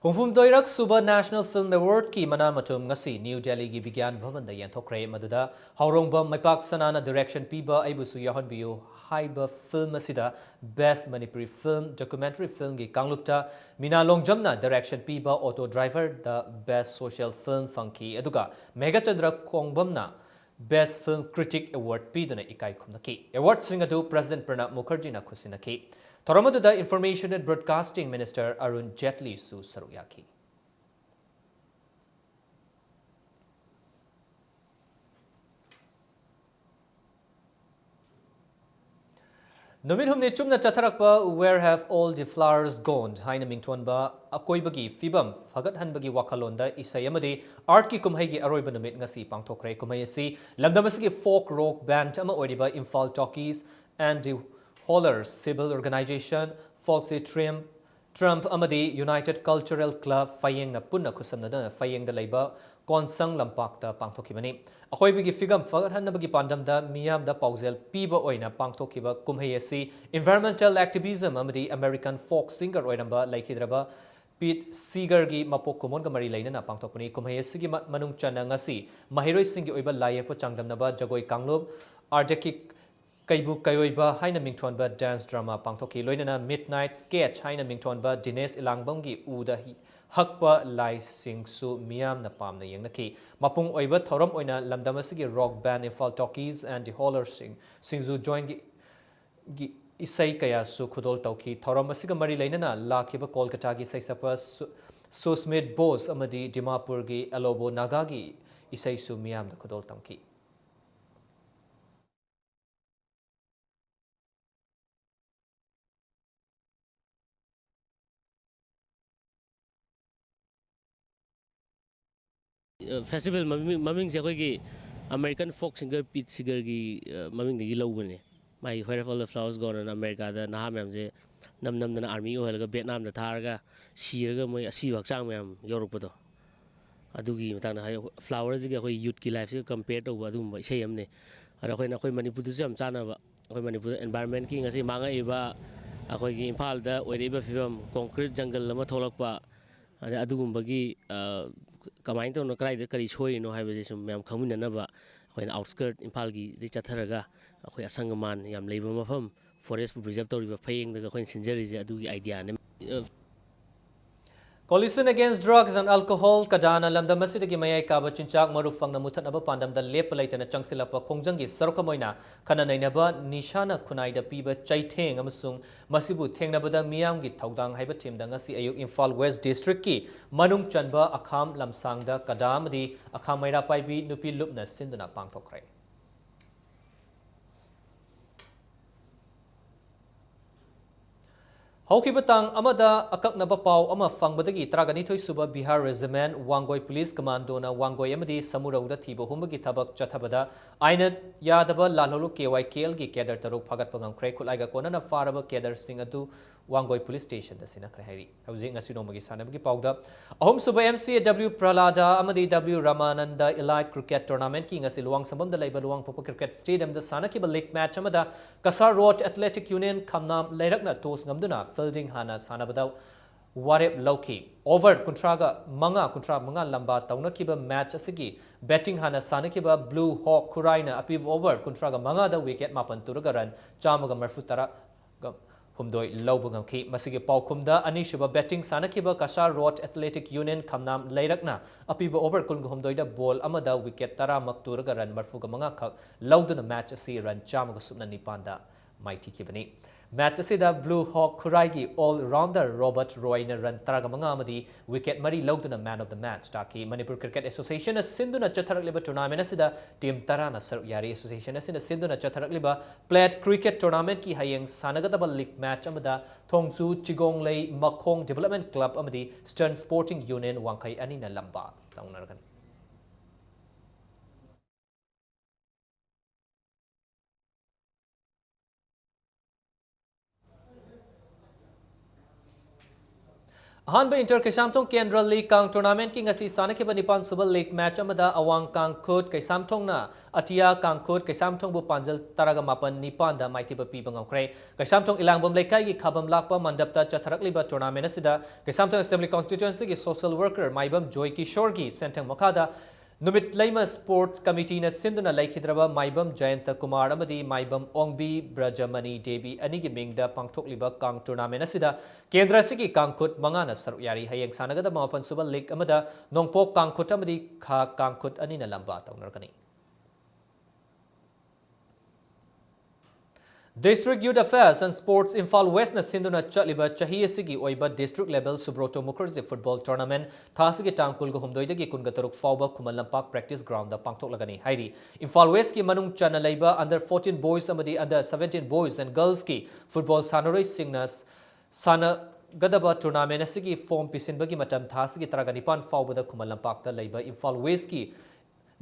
ꯍꯨꯝꯐꯨꯍꯨꯝꯗꯣꯏꯔꯛ ꯁꯨꯕ National Film Awardꯀꯤ ꯃꯅꯥ ꯃꯊꯨꯝ ꯉꯁꯤ New Delhiꯒꯤ ꯕꯤꯒ꯭ꯌꯥꯟ ꯚꯕꯟꯗ ꯌꯦꯟꯊꯣꯛꯈ꯭ꯔꯦ꯫ ꯃꯗꯨꯗ ꯍꯥꯎꯔꯣꯡꯕꯝ ꯃꯩꯄꯥꯛ ꯁꯅꯥꯅ direction ꯄꯤꯕ ꯑꯩꯕꯨꯁꯨ ꯌꯥꯎꯍꯟꯕꯤꯌꯨ ꯍꯥꯏꯕ film ꯑꯁꯤꯗ Best Manipuri Film, Documentary Filmꯒꯤ ꯀꯥꯡꯂꯨꯞꯇ ꯃꯤꯅꯥ ꯂꯣꯡꯖꯝꯅ direction ꯄꯤꯕ Auto Driverꯗ Best Social Film ꯐꯪꯈꯤ꯫ ꯑꯗꯨꯒ Meghachandra ꯈꯣꯡꯕꯝꯅ Best Film Critic Award ꯄꯤꯗꯨꯅ ꯏꯀꯥꯏ ꯈꯨꯝꯅꯈꯤ꯫ Awardꯁꯤꯡ ꯑꯗꯨ President Pranab Mukherjeeꯅ ꯈꯨꯠꯁꯤꯟꯅꯈꯤ꯫ ꯊꯧꯔꯝ ꯑꯗꯨꯗ Information and Broadcasting Minister Arun Jaitleyꯁꯨ ꯁꯔꯨꯛ ꯌꯥꯈꯤ꯫ ꯅꯨꯃꯤꯠ ꯍꯨꯝꯅꯤ ꯆꯨꯞꯅ ꯆꯠꯊꯔꯛꯄ Where Have All the Flowers Gone ꯍꯥꯏꯅ ꯃꯤꯡꯊꯣꯟꯕ ꯑꯀꯣꯏꯕꯒꯤ ꯐꯤꯕꯝ ꯐꯒꯠꯍꯟꯕꯒꯤ ꯋꯥꯈꯜꯂꯣꯟꯗ ꯏꯁꯩ ꯑꯃꯗꯤ artꯀꯤ ꯀꯨꯝꯍꯩꯒꯤ ꯑꯔꯣꯏꯕ ꯅꯨꯃꯤꯠ ꯉꯁꯤ ꯄꯥꯡꯊꯣꯛꯈ꯭ꯔꯦ꯫ ꯀꯨꯝꯍꯩ ꯑꯁꯤ ꯂꯝꯗꯝ ꯑꯁꯤꯒꯤ folk rock band ꯑꯃ ꯑꯣꯏꯔꯤꯕ Imphal Talkies and the Howlers Civil Organization, Foxy Trim, Trump ꯑꯃꯗꯤ United Cultural Club ꯐꯌꯦꯡꯅ ꯄꯨꯟꯅ ꯈꯨꯠꯁꯝꯅꯗꯨꯅ ꯐꯌꯦꯡꯗ ꯂꯩꯕ ꯀꯣꯟꯁꯪ ꯂꯝꯄꯥꯛꯇ ꯄꯥꯡꯊꯣꯛꯈꯤꯕꯅꯤ꯫ ꯑꯀꯣꯏꯕꯒꯤ ꯐꯤꯕꯝ ꯐꯒꯠꯍꯟꯅꯕꯒꯤ ꯄꯥꯟꯗꯝꯗ ꯃꯤꯌꯥꯝꯗ ꯄꯥꯎꯖꯦꯜ ꯄꯤꯕ ꯑꯣꯏꯅ ꯄꯥꯡꯊꯣꯛꯈꯤꯕ ꯀꯨꯝꯍꯩ ꯑꯁꯤ environmental activism ꯑꯃꯗꯤ American folk singer ꯑꯣꯏꯔꯝꯕ ꯂꯩꯈꯤꯗ꯭ꯔꯕ ꯄꯤꯠ ꯁꯤꯒꯔꯒꯤ ꯃꯄꯣꯛ ꯀꯨꯝꯑꯣꯟꯒ ꯃꯔꯤ ꯂꯩꯅꯅ ꯄꯥꯡꯊꯣꯛꯄꯅꯤ꯫ ꯀꯨꯝꯍꯩ ꯑꯁꯤꯒꯤ ꯃ-, ꯃꯅꯨꯡ ꯆꯟꯅ ꯉꯁꯤ ꯃꯍꯩꯔꯣꯏꯁꯤꯡꯒꯤ ꯑꯣꯏꯕ ꯂꯥꯏ ꯌꯦꯛꯄ ꯆꯥꯡꯗꯝꯅꯕ ꯖꯒꯣꯏ ꯀꯥꯡꯂꯨꯞ, ꯑꯥꯔꯗꯦꯀꯤꯛ ꯀꯩꯕꯨ ꯀꯩꯑꯣꯏꯕ ꯍꯥꯏꯅ ꯃꯤꯡꯊꯣꯟꯕ dance drama ꯄꯥꯡꯊꯣꯛꯈꯤ꯫ ꯂꯣꯏꯅꯅ Midnight Sketch ꯍꯥꯏꯅ ꯃꯤꯡꯊꯣꯟꯕ ꯗꯤꯅꯦꯁ ꯏꯂꯥꯡꯕꯝꯒꯤ ꯎꯗ ꯍꯤ-, ꯍꯛꯄ ꯂꯥꯏꯁꯤꯡꯁꯨ ꯃꯤꯌꯥꯝꯅ ꯄꯥꯝꯅ ꯌꯦꯡꯅꯈꯤ꯫ ꯃꯄꯨꯡ ꯑꯣꯏꯕ ꯊꯧꯔꯝ ꯑꯣꯏꯅ ꯂꯝꯗꯝ ꯑꯁꯤꯒꯤ rock band Imphal Talkies and the Hollers ꯁꯤꯡ, ꯁꯤꯡꯖꯨ joint ꯒꯤ, ꯒꯤ ꯏꯁꯩ ꯀꯌꯥꯁꯨ ꯈꯨꯗꯣꯜ ꯇꯧꯈꯤ꯫ ꯊꯧꯔꯝ ꯑꯁꯤꯒ ꯃꯔꯤ ꯂꯩꯅꯅ ꯂꯥꯛꯈꯤꯕ ꯀꯣꯜꯀꯇꯥꯒꯤ ꯏꯁꯩ ꯁꯛꯄ ꯁꯨ-, ꯁꯨꯁꯃꯤꯠ ꯕꯣꯁ ꯑꯃꯗꯤ ꯗꯤꯃꯥꯄꯨꯔꯒꯤ ꯑꯦꯂꯣꯕꯣ ꯅꯥꯒꯥꯒꯤ ꯏꯁꯩꯁꯨ ꯃꯤꯌꯥꯝꯗ ꯈꯨꯗꯣꯜ ꯇꯝꯈꯤ꯫ ꯑ, festival ꯃꯃꯤꯡ, ꯃꯃꯤꯡꯁꯦ ꯑꯩꯈꯣꯏꯒꯤ American folk singer ꯄꯤꯠ ꯁꯤꯒꯔꯒꯤ, ꯑ, ꯃꯃꯤꯡꯗꯒꯤ ꯂꯧꯕꯅꯦ꯫ ꯃꯥꯒꯤ Where Have All the Flowers Gone ꯑꯅ ꯑꯃꯦꯔꯤꯀꯥꯗ ꯅꯍꯥ ꯃꯌꯥꯝꯁꯦ ꯅꯝ ꯅꯝꯗꯅ ꯑꯥꯔꯃꯤꯒ ꯑꯣꯏꯍꯜꯂꯒ ꯚꯦꯠꯅꯥꯝꯗ ꯊꯥꯔꯒ ꯁꯤꯔꯒ ꯃꯣꯏ ꯑꯁꯤꯕ ꯍꯛꯆꯥꯡ ꯃꯌꯥꯝ ꯌꯧꯔꯛꯄꯗꯣ, ꯑꯗꯨꯒꯤ ꯃꯇꯥꯡꯗ ꯍꯥꯏ-, flower ꯁꯤꯒ ꯑꯩꯈꯣꯏ youth ꯀꯤ life ꯁꯤꯒ compare ꯇꯧꯕ ꯑꯗꯨꯒꯨꯝꯕ ꯏꯁꯩ ꯑꯃꯅꯦ꯫ ꯑꯗꯣ ꯑꯩꯈꯣꯏꯅ, ꯑꯩꯈꯣꯏ ꯃꯅꯤꯄꯨꯔꯗꯁꯨ ꯌꯥꯝ ꯆꯥꯟꯅꯕ, ꯑꯩꯈꯣꯏ ꯃꯅꯤꯄꯨꯔꯗ environment ꯀꯤ ꯉꯁꯤ ꯃꯥꯡꯉꯛꯏꯕ, ꯑꯩꯈꯣꯏꯒꯤ ꯏꯝꯐꯥꯜꯗ ꯑꯣꯏꯔꯛꯏꯕ ꯐꯤꯕꯝ, concrete jungle ꯑꯃ ꯊꯣꯛꯂꯛꯄ, ꯑꯗꯩ ꯑꯗꯨꯒꯨꯝꯕꯒꯤ, ꯑ, ꯀꯃꯥꯏꯅ ꯇꯧꯅ ꯀꯗꯥꯏꯗ ꯀꯔꯤ ꯁꯣꯏꯔꯤꯅꯣ ꯍꯥꯏꯕꯁꯦ ꯁꯨꯝ ꯃꯌꯥꯝ ꯈꯪꯃꯤꯟꯅꯅꯕ ꯑꯩꯈꯣꯏꯅ outskirt ꯏꯝꯐꯥꯜꯒꯤꯗꯒꯤ ꯆꯠꯊꯔꯒ ꯑꯩꯈꯣꯏ ꯑꯁꯪ ꯑꯃꯥꯟ ꯌꯥꯝ ꯂꯩꯕ ꯃꯐꯝ, forest ꯄꯨ preserve ꯇꯧꯔꯤꯕ ꯐꯌꯦꯡꯗꯒ ꯑꯩꯈꯣꯏꯅ ꯁꯤꯟꯖꯔꯤꯁꯦ ꯑꯗꯨꯒꯤ idea ꯅꯦ꯫ Coalition Against Drugs and Alcohol, ꯀꯗꯥꯅ ꯂꯝꯗꯝ ꯑꯁꯤꯗꯒꯤ ꯃꯌꯥꯏ ꯀꯥꯕ ꯆꯤꯟꯖꯥꯛ ꯃꯔꯨ ꯐꯪꯅ ꯃꯨꯊꯠꯅꯕ ꯄꯥꯟꯗꯝꯗ ꯂꯦꯞꯄ ꯂꯩꯇꯅ ꯆꯪꯁꯤꯜꯂꯛꯄ ꯈꯣꯡꯖꯪꯒꯤ ꯁꯔꯨꯛ ꯑꯃ ꯑꯣꯏꯅ ꯈꯟꯅ ꯅꯩꯅꯕ ꯅꯤꯁꯥꯅ ꯈꯨꯟꯅꯥꯏꯗ ꯄꯤꯕ ꯆꯩꯊꯦꯡ ꯑꯃꯁꯨꯡ ꯃꯁꯤꯕꯨ ꯊꯦꯡꯅꯕꯗ ꯃꯤꯌꯥꯝꯒꯤ ꯊꯧꯗꯥꯡ ꯍꯥꯏꯕ theme ꯗ ꯉꯁꯤ ꯑꯌꯨꯛ ꯏꯝꯐꯥꯜ West District ꯀꯤ ꯃꯅꯨꯡ ꯆꯟꯕ ꯑꯈꯥꯝ ꯂꯝꯁꯥꯡꯗ ꯀꯗꯥ ꯑꯃꯗꯤ ꯑꯈꯥꯝ ꯃꯩꯔꯥ ꯄꯥꯏꯕꯤ ꯅꯨꯄꯤ ꯂꯨꯞꯅ ꯁꯤꯟꯗꯨꯅ ꯄꯥꯡꯊꯣꯛꯈ꯭ꯔꯦ꯫ ꯍꯧꯈꯤꯕ ꯇꯥꯡ ꯑꯃꯗ ꯑꯀꯛꯅꯕ ꯄꯥꯎ ꯑꯃ ꯐꯪꯕꯗꯒꯤ ꯇꯔꯥꯅꯤꯊꯣꯏ ꯁꯨꯕ Bihar Regiment Wangoi Police Commando ꯅ ꯋꯥꯡꯒꯣꯏ ꯑꯃꯗꯤ ꯁꯃꯨꯔꯧꯗ ꯊꯤꯕ ꯍꯨꯝꯕꯒꯤ ꯊꯕꯛ ꯆꯠꯊꯕꯗ ꯑꯥꯏꯟꯅ ꯌꯥꯗꯕ ꯂꯥꯜꯍꯧꯂꯨ K Y K L ꯒꯤ cadre ꯇꯔꯨꯛ ꯐꯥꯒꯠꯄ ꯉꯝꯈ꯭ꯔꯦ꯫ ꯈꯨꯠꯂꯥꯏꯒ ꯀꯣꯟꯅꯅ ꯐꯥꯔꯕ cadre ꯁꯤꯡ ꯑꯗꯨ ꯋꯥꯡꯒꯣꯏ ꯄꯨꯂꯤꯁ ꯁ꯭ꯇꯦꯁꯟꯗ ꯁꯤꯟꯅꯈ꯭ꯔꯦ ꯍꯥꯏꯔꯤ꯫ ꯍꯧꯖꯤꯛ ꯉꯁꯤ ꯅꯣꯡꯃꯒꯤ ꯁꯥꯟꯅꯕꯒꯤ ꯄꯥꯎꯗ, ꯑꯍꯨꯝꯁꯨꯕ M C A W ꯄ꯭ꯔꯍꯂꯥꯗ ꯑꯃꯗꯤ W ꯔꯃꯥꯅꯟꯗ Elite Cricket Tournamentꯀꯤ ꯉꯁꯤ ꯂꯨꯋꯥꯡꯁꯪꯕꯝꯗ ꯂꯩꯕ ꯂꯨꯋꯥꯡꯄꯣꯛꯄ Cricket Stadiumꯗ ꯁꯥꯟꯅꯈꯤꯕ league match ꯑꯃꯗ Cachar road Athletic Union ꯈꯝꯅꯥꯝ ꯂꯩꯔꯛꯅ toss ꯉꯝꯗꯨꯅ fielding ꯍꯥꯟꯅ ꯁꯥꯟꯅꯕꯗ ꯋꯥꯔꯦꯞ ꯂꯧꯈꯤ꯫ Over ꯀꯨꯟꯊ꯭ꯔꯥꯒ ꯃꯉꯥ, ꯀꯨꯟꯊ꯭ꯔꯥ ꯃꯉꯥ ꯂꯝꯕꯥ ꯇꯧꯅꯈꯤꯕ match ꯑꯁꯤꯒꯤ batting ꯍꯥꯟꯅ ꯁꯥꯟꯅꯈꯤꯕ Blue Hawk ꯈꯨꯔꯥꯏꯅ ꯑꯄꯤꯕ over ꯀꯨꯟꯊ꯭ꯔꯥꯒ ꯃꯉꯥꯗ wicket ꯃꯥꯄꯟ ꯇꯨꯔꯒ run ꯆꯥꯝꯃꯒ ꯃꯔꯤꯐꯨ ꯇꯔꯥ ꯍꯨꯝꯗꯣꯏ ꯂꯧꯕ ꯉꯝꯈꯤ꯫ ꯃꯁꯤꯒꯤ ꯄꯥꯎꯈꯨꯝꯗ ꯑꯅꯤꯁꯨꯕ batting ꯁꯥꯟꯅꯈꯤꯕ ꯀꯁꯥꯔ ꯔꯣꯗ Athletic Union ꯈꯝꯅꯥꯝ ꯂꯩꯔꯛꯅ ꯑꯄꯤꯕ over ꯀꯨꯟꯒ ꯍꯨꯝꯗꯣꯏꯗ ball ꯑꯃꯗ wicket ꯇꯔꯥꯃꯛ ꯇꯨꯔꯒ run ꯃꯔꯤꯐꯨꯒ ꯃꯉꯥ ꯈꯛ ꯂꯧꯗꯨꯅ match ꯑꯁꯤ run ꯆꯥꯝꯃꯒ ꯁꯨꯞꯅ ꯅꯤꯄꯥꯟꯗ ꯃꯥꯏꯊꯤꯈꯤꯕꯅꯤ꯫ Match ꯑꯁꯤꯗ Blue Hawk ꯈꯨꯔꯥꯏꯒꯤ all-rounder Robert Royꯅ run ꯇꯔꯥꯒ ꯃꯉꯥ ꯑꯃꯗꯤ wicket ꯃꯔꯤ ꯂꯧꯗꯨꯅ man of the match ꯇꯥꯈꯤ꯫ ꯃꯅꯤꯄꯨꯔ Cricket Associationꯅ ꯁꯤꯟꯗꯨꯅ ꯆꯠꯊꯔꯛꯂꯤꯕ tournament ꯑꯁꯤꯗ team ꯇꯔꯥꯅ ꯁꯔꯨꯛ ꯌꯥꯔꯤ꯫ Association ꯑꯁꯤꯅ ꯁꯤꯟꯗꯨꯅ ꯆꯠꯊꯔꯛꯂꯤꯕ Plate Cricket Tournamentꯀꯤ ꯍꯌꯦꯡ ꯁꯥꯟꯅꯒꯗꯕ league match ꯑꯃꯗ ꯊꯣꯡꯖꯨ ꯆꯤꯒꯣꯡꯂꯩ ꯃꯈꯣꯡ Development Club ꯑꯃꯗꯤ Eastern Sporting Union ꯋꯥꯡꯈꯩ ꯑꯅꯤꯅ ꯂꯝꯕꯥ ꯇꯧꯅꯔꯒꯅꯤ꯫ ꯑꯍꯥꯟꯕ Inter ꯀꯩꯁꯥꯝꯊꯣꯡ ꯀꯦꯟꯗ꯭ꯔ league ꯀꯥꯡ tournamentꯀꯤ ꯉꯁꯤ ꯁꯥꯟꯅꯈꯤꯕ ꯅꯤꯄꯥꯟ ꯁꯨꯕ league match ꯑꯃꯗ ꯑꯋꯥꯡ ꯀꯥꯡꯈꯨꯠ ꯀꯩꯁꯥꯝꯊꯣꯡꯅ ꯑꯇꯤꯌꯥ ꯀꯥꯡꯈꯨꯠ ꯀꯩꯁꯥꯝꯊꯣꯡꯕꯨ ꯄꯥꯟꯖꯜ ꯇꯔꯥꯒ ꯃꯥꯄꯟ, ꯅꯤꯄꯥꯟꯗ ꯃꯥꯏꯊꯤꯕ ꯄꯤꯕ ꯉꯝꯈ꯭ꯔꯦ꯫ ꯀꯩꯁꯥꯝꯊꯣꯡ ꯏꯂꯥꯡꯕꯝ ꯂꯩꯀꯥꯏꯒꯤ ꯈꯥꯕꯝ ꯂꯥꯛꯄ ꯃꯟꯗꯞꯇ ꯆꯠꯊꯔꯛꯂꯤꯕ tournament ꯑꯁꯤꯗ ꯀꯩꯁꯥꯝꯊꯣꯡ Assembly Constituencyꯒꯤ social worker ꯃꯥꯏꯕꯝ ꯖꯣꯏ ꯀꯤꯁꯣꯔꯒꯤ ꯁꯦꯟꯊꯪ ꯃꯈꯥꯗ ꯅꯨꯃꯤꯠ ꯂꯩꯃ Sports Committeeꯅ ꯁꯤꯟꯗꯨꯅ ꯂꯩꯈꯤꯗ꯭ꯔꯕ ꯃꯥꯏꯕꯝ ꯖꯌꯟꯇ ꯀꯨꯃꯥꯔ ꯑꯃꯗꯤ ꯃꯥꯏꯕꯝ ꯑꯣꯡꯕꯤ ꯕ꯭ꯔꯖꯃꯅꯤ ꯗꯦꯕꯤ ꯑꯅꯤꯒꯤ ꯃꯤꯡꯗ ꯄꯥꯡꯊꯣꯛꯂꯤꯕ ꯀꯥꯡ tournament ꯑꯁꯤꯗ ꯀꯦꯟꯗ꯭ꯔ ꯑꯁꯤꯒꯤ ꯀꯥꯡꯈꯨꯠ ꯃꯉꯥꯅ ꯁꯔꯨꯛ ꯌꯥꯔꯤ꯫ ꯍꯌꯦꯡ ꯁꯥꯟꯅꯒꯗꯕ ꯃꯥꯄꯟ ꯁꯨꯕ league ꯑꯃꯗ ꯅꯣꯡꯄꯣꯛ ꯀꯥꯡꯈꯨꯠ ꯑꯃꯗꯤ ꯈꯥ ꯀꯥꯡꯈꯨꯠ ꯑꯅꯤꯅ ꯂꯝꯕꯥ ꯇꯧꯅꯔꯒꯅꯤ꯫ District Youth Affairs and Sports Imphal Westꯅ ꯁꯤꯟꯗꯨꯅ ꯆꯠꯂꯤꯕ ꯆꯍꯤ ꯑꯁꯤꯒꯤ ꯑꯣꯏꯕ district level Subroto Mukherjee football tournament ꯊꯥ ꯑꯁꯤꯒꯤ ꯇꯥꯡ ꯀꯨꯟꯒ ꯍꯨꯝꯗꯣꯏꯗꯒꯤ ꯀꯨꯟꯒ ꯇꯔꯨꯛ ꯐꯥꯎꯕ ꯈꯨꯃꯟ ꯂꯝꯄꯥꯛ practice groundꯗ ꯄꯥꯡꯊꯣꯛꯂꯒꯅꯤ ꯍꯥꯏꯔꯤ꯫ ꯏꯝꯐꯥꯜ Westꯀꯤ ꯃꯅꯨꯡ ꯆꯟꯅ ꯂꯩꯕ under fourteen boys ꯑꯃꯗꯤ under seventeen boys and girlsꯀꯤ football ꯁꯥꯟꯅꯔꯣꯏꯁꯤꯡꯅ ꯁꯥꯟꯅꯒꯗꯕ tournament ꯑꯁꯤꯒꯤ form ꯄꯤꯁꯤꯟꯕꯒꯤ ꯃꯇꯝ ꯊꯥ ꯑꯁꯤꯒꯤ ꯇꯔꯥꯒ ꯅꯤꯄꯥꯟ ꯐꯥꯎꯕꯗ ꯈꯨꯃꯟ ꯂꯝꯄꯥꯛꯇ ꯂꯩꯕ Imphal Westꯀꯤ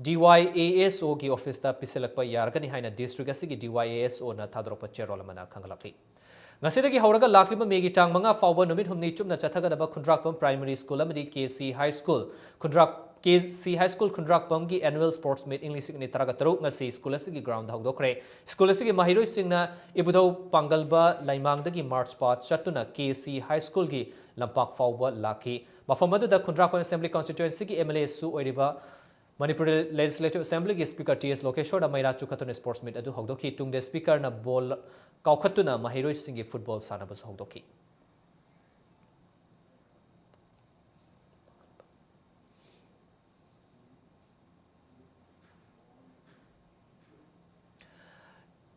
D Y A S Oꯒꯤ officeꯇ ꯄꯤꯁꯤꯜꯂꯛꯄ ꯌꯥꯔꯒꯅꯤ ꯍꯥꯏꯅ district ꯑꯁꯤꯒꯤ D Y A S Oꯅ ꯊꯥꯗꯣꯔꯛꯄ ꯆꯦꯔꯣꯜ ꯑꯃꯅ ꯈꯪꯍꯜꯂꯛꯂꯤ꯫ ꯉꯁꯤꯗꯒꯤ ꯍꯧꯔꯒ ꯂꯥꯛꯂꯤꯕ ꯃꯦꯒꯤ ꯇꯥꯡ ꯃꯉꯥ ꯐꯥꯎꯕ ꯅꯨꯃꯤꯠ ꯍꯨꯝꯅꯤ ꯆꯨꯞꯅ ꯆꯠꯊꯒꯗꯕ ꯈꯨꯟꯗ꯭ꯔꯥꯛꯄꯝ ꯄ꯭ꯔꯥꯏꯃꯔꯤ ꯁ꯭ꯀꯨꯜ ꯑꯃꯗꯤ ꯀꯦ ꯁꯤ ꯍꯥꯏ ꯁ꯭ꯀꯨꯜ, ꯈꯨꯟꯗ꯭ꯔꯥꯛ-, ꯀꯦ ꯁꯤ ꯍꯥꯏ ꯁ꯭ꯀꯨꯜ ꯈꯨꯟꯗ꯭ꯔꯥꯛꯄꯝꯒꯤ annual sports meet ꯏꯪ ꯂꯤꯁꯤꯡ ꯑꯅꯤ ꯇꯔꯥꯒ ꯇꯔꯨꯛ ꯉꯁꯤ ꯁ꯭ꯀꯨꯜ ꯑꯁꯤꯒꯤ ꯒ꯭ꯔꯥꯎꯟꯗ ꯍꯧꯗꯣꯛꯈ꯭ꯔꯦ꯫ ꯁ꯭ꯀꯨꯜ ꯑꯁꯤꯒꯤ ꯃꯍꯩꯔꯣꯏꯁꯤꯡꯅ ꯏꯕꯨꯙꯧ ꯄꯥꯡꯒꯜꯕ ꯂꯩꯃꯥꯡꯗꯒꯤ march past ꯆꯠꯇꯨꯅ ꯀꯦ ꯁꯤ ꯍꯥꯏ ꯁ꯭ꯀꯨꯜꯒꯤ ꯂꯝꯄꯥꯛ ꯐꯥꯎꯕ ꯂꯥꯛꯈꯤ꯫ ꯃꯐꯝ ꯑꯗꯨꯗ ꯈꯨꯟꯗ꯭ꯔꯥꯛꯄꯝ assembly constituencyꯒꯤ MLAꯁꯨ ꯑꯣꯏꯔꯤꯕ ꯃꯅꯤꯄꯨꯔ Legislative Assemblyꯒꯤ Speaker ꯇꯤ ꯑꯦꯁ ꯂꯣꯀꯦꯁꯣꯔꯅ ꯃꯩꯔꯥ ꯆꯨꯈꯠꯇꯨꯅ sports meet ꯑꯗꯨ ꯍꯧꯗꯣꯛꯈꯤ꯫ ꯇꯨꯡꯗ Speakerꯅ ball ꯀꯥꯎꯈꯠꯇꯨꯅ ꯃꯍꯩꯔꯣꯏꯁꯤꯡꯒꯤ football ꯁꯥꯟꯅꯕꯁꯨ ꯍꯧꯗꯣꯛꯈꯤ꯫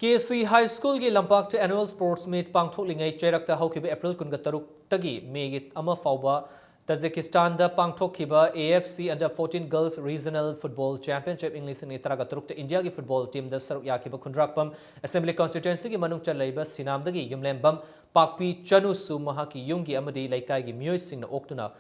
ꯀꯦ ꯁꯤ ꯍꯥꯏ ꯁ꯭ꯀꯨꯜꯒꯤ ꯂꯝꯄꯥꯛꯇ annual sports meet ꯄꯥꯡꯊꯣꯛꯂꯤꯉꯩ ꯆꯩꯔꯛꯇ ꯍꯧꯈꯤꯕ ꯑꯦꯄ꯭ꯔꯤꯜ ꯀꯨꯟꯒ ꯇꯔꯨꯛꯇꯒꯤ ꯃꯦꯒꯤ ꯑꯃ ꯐꯥꯎꯕ ꯇꯥꯖꯤꯀꯤꯁꯇꯥꯟꯗ ꯄꯥꯡꯊꯣꯛꯈꯤꯕ A F C Under fourteen Girls Regional Football Championship ꯏꯪ ꯂꯤꯁꯤꯡ ꯑꯅꯤ ꯇꯔꯥꯒ ꯇꯔꯨꯛꯇ ꯏꯟꯗꯤꯌꯥꯒꯤ football teamꯗ ꯁꯔꯨꯛ ꯌꯥꯈꯤꯕ ꯈꯨꯟꯗ꯭ꯔꯥꯛꯄꯝ assembly constituencyꯒꯤ ꯃꯅꯨꯡ ꯆꯜꯂꯛꯏꯕ ꯁꯤꯅꯥꯝꯗꯒꯤ ꯌꯨꯝꯂꯦꯝꯕꯝ ꯄꯥꯛꯄꯤ ꯆꯅꯨꯁꯨ ꯃꯍꯥꯛꯀꯤ ꯌꯨꯝꯒꯤ ꯑꯃꯗꯤ ꯂꯩꯀꯥꯏꯒꯤ ꯃꯤꯑꯣꯏꯁꯤꯡꯅ ꯑꯣꯛꯇꯨꯅ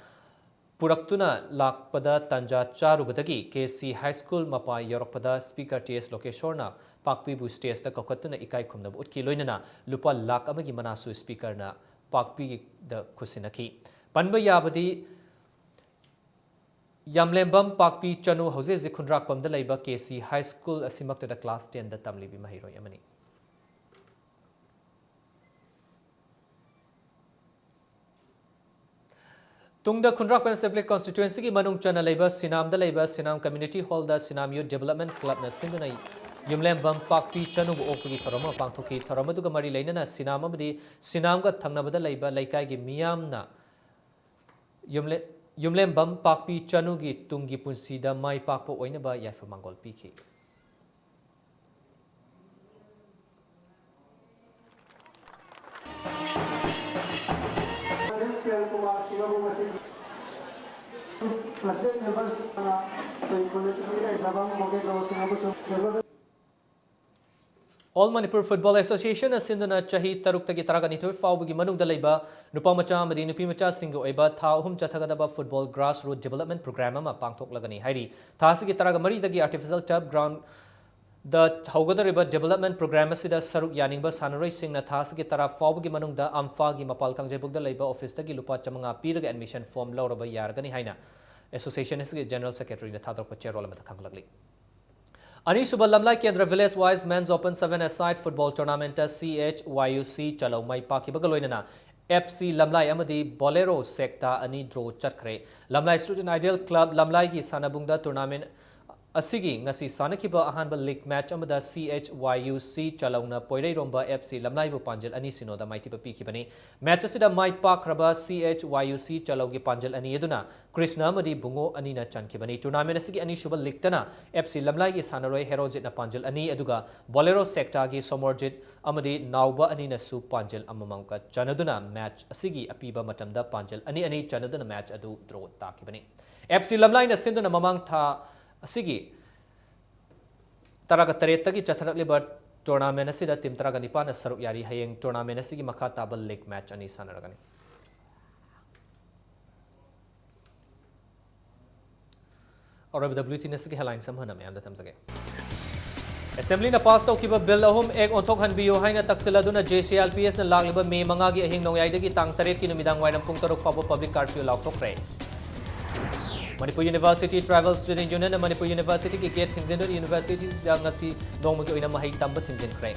ꯄꯨꯔꯛꯇꯨꯅ ꯂꯥꯛꯄꯗ ꯇꯥꯟꯖꯥ ꯆꯥꯔꯨꯕꯗꯒꯤ ꯀꯦ ꯁꯤ ꯍꯥꯏ ꯁ꯭ꯀꯨꯜ ꯃꯄꯥ ꯌꯧꯔꯛꯄꯗ Speaker ꯇꯤ ꯑꯦꯁ ꯂꯣꯀꯦꯁꯣꯔꯅ ꯄꯥꯛꯄꯤꯕꯨ stageꯇ ꯀꯧꯈꯠꯇꯨꯅ ꯏꯀꯥꯏ ꯈꯨꯝꯅꯕ ꯎꯠꯈꯤ꯫ ꯂꯣꯏꯅꯅ ꯂꯨꯄꯥ ꯂꯥꯈ ꯑꯃꯒꯤ ꯃꯅꯥꯁꯨ Speakerꯅ ꯄꯥꯛꯄꯤꯗ ꯈꯨꯠꯁꯤꯟꯅꯈꯤ꯫ ꯄꯟꯕ ꯌꯥꯕꯗꯤ, ꯌꯥꯝꯂꯦꯝꯕꯝ ꯄꯥꯛꯄꯤ ꯆꯅꯨ ꯍꯧꯖꯤꯛ ꯍꯧꯖꯤꯛ ꯈꯨꯟꯗ꯭ꯔꯥꯛꯄꯝꯗ ꯂꯩꯕ ꯀꯦ ꯁꯤ ꯍꯥꯏ ꯁ꯭ꯀꯨꯜ ꯑꯁꯤꯃꯛꯇꯗ class tenꯗ ꯇꯝꯂꯤꯕꯤ ꯃꯍꯩꯔꯣꯏ ꯑꯃꯅꯤ꯫ ꯇꯨꯡꯗ ꯈꯨꯟꯗ꯭ꯔꯥꯛꯄꯝ assembly constituencyꯒꯤ ꯃꯅꯨꯡ ꯆꯟꯅ ꯂꯩꯕ ꯁꯤꯅꯥꯝꯗ ꯂꯩꯕ ꯁꯤꯅꯥꯝ community hallꯗ ꯁꯤꯅꯥꯝ Youth Development Clubꯅ ꯁꯤꯟꯗꯨꯅ ꯌꯨꯝꯂꯦꯝꯕꯝ ꯄꯥꯛꯄꯤ ꯆꯅꯨꯕꯨ ꯑꯣꯛꯄꯒꯤ ꯊꯧꯔꯝ ꯑꯃ ꯄꯥꯡꯊꯣꯛꯈꯤ꯫ ꯊꯧꯔꯝ ꯑꯗꯨꯒ ꯃꯔꯤ ꯂꯩꯅꯅ ꯁꯤꯅꯥꯝ ꯑꯃꯗꯤ ꯁꯤꯅꯥꯝꯒ ꯊꯪꯅꯕꯗ ꯂꯩꯕ ꯂꯩꯀꯥꯏꯒꯤ ꯃꯤꯌꯥꯝꯅ ꯌꯨꯝꯂꯦ-, ꯌꯨꯝꯂꯦꯝꯕꯝ ꯄꯥꯛꯄꯤ ꯆꯅꯨꯒꯤ ꯇꯨꯡꯒꯤ ꯄꯨꯟꯁꯤꯗ ꯃꯥꯏ ꯄꯥꯛꯄ ꯑꯣꯏꯅꯕ ꯌꯥꯏꯐ ꯃꯪꯒꯣꯜ ꯄꯤꯈꯤ꯫ All Manipur Football Associationꯅ ꯁꯤꯟꯗꯨꯅ ꯆꯍꯤ ꯇꯔꯨꯛꯇꯒꯤ ꯇꯔꯥꯅꯤꯊꯣꯏ ꯐꯥꯎꯕꯒꯤ ꯃꯅꯨꯡꯗ ꯂꯩꯕ ꯅꯨꯄꯥ ꯃꯆꯥ ꯑꯃꯗꯤ ꯅꯨꯄꯤ ꯃꯆꯥꯁꯤꯡꯒꯤ ꯑꯣꯏꯕ ꯊꯥ ꯑꯍꯨꯝ ꯆꯠꯊꯒꯗꯕ football grassroot development program ꯑꯃ ꯄꯥꯡꯊꯣꯛꯂꯒꯅꯤ ꯍꯥꯏꯔꯤ꯫ ꯊꯥ ꯑꯁꯤꯒꯤ ꯇꯔꯥꯃꯔꯤꯗꯒꯤ artificial turf ground ꯗ ꯍꯧꯒꯗꯧꯔꯤꯕ development program ꯑꯁꯤꯗ ꯁꯔꯨꯛ ꯌꯥꯅꯤꯡꯕ ꯁꯥꯟꯅꯔꯣꯏꯁꯤꯡꯅ ꯊꯥ ꯑꯁꯤꯒꯤ ꯇꯔꯥ ꯐꯥꯎꯕꯒꯤ ꯃꯅꯨꯡꯗ ꯑꯝꯐꯥꯒꯤ ꯃꯄꯥꯜ ꯀꯥꯡꯖꯩꯕꯨꯡꯗ ꯂꯩꯕ officeꯇꯒꯤ ꯂꯨꯄꯥ ꯆꯥꯃꯉꯥ ꯄꯤꯔꯒ admission form ꯂꯧꯔꯕ ꯌꯥꯔꯒꯅꯤ ꯍꯥꯏꯅ association ꯑꯁꯤꯒꯤ general secretaryꯅ ꯊꯥꯗꯣꯔꯛꯄ ꯆꯦꯔꯣꯜ ꯑꯃꯗ ꯈꯪꯂꯛꯂꯤ꯫ ꯑꯅꯤꯁꯨꯕ ꯂꯝꯂꯥꯏ ꯀꯦꯟꯗ꯭ꯔ village wise men's open seven-a-side football tournamentꯇ C H Y U C Chalou ꯃꯥꯏ ꯄꯥꯛꯈꯤꯕꯒ ꯂꯣꯏꯅꯅ F C ꯂꯝꯂꯥꯏ ꯑꯃꯗꯤ Bolero Secta ꯑꯅꯤ draw ꯆꯠꯈ꯭ꯔꯦ꯫ ꯂꯝꯂꯥꯏ Student Ideal Club ꯂꯝꯂꯥꯏꯒꯤ ꯁꯥꯟꯅꯕꯨꯡꯗ tournament ꯑꯁꯤꯒꯤ ꯉꯁꯤ ꯁꯥꯟꯅꯈꯤꯕ ꯑꯍꯥꯟꯕ league match ꯑꯃꯗ C H Y U C ꯆꯂꯧꯅ ꯄꯣꯏꯔꯩꯔꯣꯝꯕ F C ꯂꯝꯂꯥꯏꯕꯨ ꯄꯥꯟꯖꯤꯜ ꯑꯅꯤ ꯁꯤꯅꯣꯗ ꯃꯥꯏꯊꯤꯕ ꯄꯤꯈꯤꯕꯅꯤ꯫ Match ꯑꯁꯤꯗ ꯃꯥꯏ ꯄꯥꯛꯈ꯭ꯔꯕ C H Y U C ꯆꯂꯧꯒꯤ ꯄꯥꯟꯖꯤꯜ ꯑꯅꯤ ꯑꯗꯨꯅ ꯀ꯭ꯔꯤꯁꯅ ꯑꯃꯗꯤ ꯕꯨꯡꯉꯣ ꯑꯅꯤꯅ ꯆꯟꯈꯤꯕꯅꯤ꯫ Tournament ꯑꯁꯤꯒꯤ ꯑꯅꯤꯁꯨꯕ leagueꯇꯅ F C ꯂꯝꯂꯥꯏꯒꯤ ꯁꯥꯟꯅꯔꯣꯏ ꯍꯦꯔꯣꯖꯤꯠꯅ ꯄꯥꯟꯖꯤꯜ ꯑꯅꯤ, ꯑꯗꯨꯒ Bolero Sectaꯒꯤ ꯁꯣꯃꯣꯔꯖꯤꯠ ꯑꯃꯗꯤ ꯅꯥꯎꯕ ꯑꯅꯤꯅꯁꯨ ꯄꯥꯟꯖꯤꯜ ꯑꯃꯃꯝꯒ ꯆꯟꯅꯗꯨꯅ match ꯑꯁꯤꯒꯤ ꯑꯄꯤꯕ ꯃꯇꯝꯗ ꯄꯥꯟꯖꯤꯜ ꯑꯅꯤ ꯑꯅꯤ ꯆꯟꯅꯗꯨꯅ match ꯑꯗꯨ draw ꯇꯥꯈꯤꯕꯅꯤ꯫ F C ꯂꯝꯂꯥꯏꯅ ꯁꯤꯟꯗꯨꯅ ꯃꯃꯥꯡ ꯊꯥ ꯑꯁꯤꯒꯤ ꯇꯔꯥꯒ ꯇꯔꯦꯠꯇꯒꯤ ꯆꯠꯊꯔꯛꯂꯤꯕ tournament ꯑꯁꯤꯗ team ꯇꯔꯥꯒ ꯅꯤꯄꯥꯟꯅ ꯁꯔꯨꯛ ꯌꯥꯔꯤ꯫ ꯍꯌꯦꯡ tournament ꯑꯁꯤꯒꯤ ꯃꯈꯥ ꯇꯥꯕ league match ꯑꯅꯤ ꯁꯥꯟꯅꯔꯒꯅꯤ꯫ ꯑꯔꯣꯏꯕꯗ bulletin ꯑꯁꯤꯒꯤ headlines ꯑꯃꯨꯛ ꯍꯟꯅ ꯃꯌꯥꯝꯗ ꯊꯝꯖꯒꯦ꯫ Assemblyꯅ pass ꯇꯧꯈꯤꯕ bill ꯑꯍꯨꯝ act ꯑꯣꯟꯊꯣꯛꯍꯟꯕꯤꯌꯨ ꯍꯥꯏꯅ ꯇꯛꯁꯤꯜꯂꯗꯨꯅ J C L P Sꯅ ꯂꯥꯛꯂꯤꯕ ꯃꯦ ꯃꯉꯥꯒꯤ ꯑꯍꯤꯡ ꯅꯣꯡꯌꯥꯏꯗꯒꯤ ꯇꯥꯡ ꯇꯔꯦꯠꯀꯤ ꯅꯨꯃꯤꯗꯥꯡ ꯋꯥꯏꯔꯝ ꯄꯨꯡ ꯇꯔꯨꯛ ꯐꯥꯎꯕ public curfew ꯂꯥꯎꯊꯣꯛꯈ꯭ꯔꯦ꯫ Manipur University Tribal Student Unionꯅ Manipur Universityꯒꯤ gate ꯊꯤꯡꯖꯤꯟꯗꯨꯅ Universityꯗ ꯉꯁꯤ ꯅꯣꯡꯃꯒꯤ ꯑꯣꯏꯅ ꯃꯍꯩ ꯇꯝꯕ ꯊꯤꯡꯖꯤꯟꯈ꯭ꯔꯦ꯫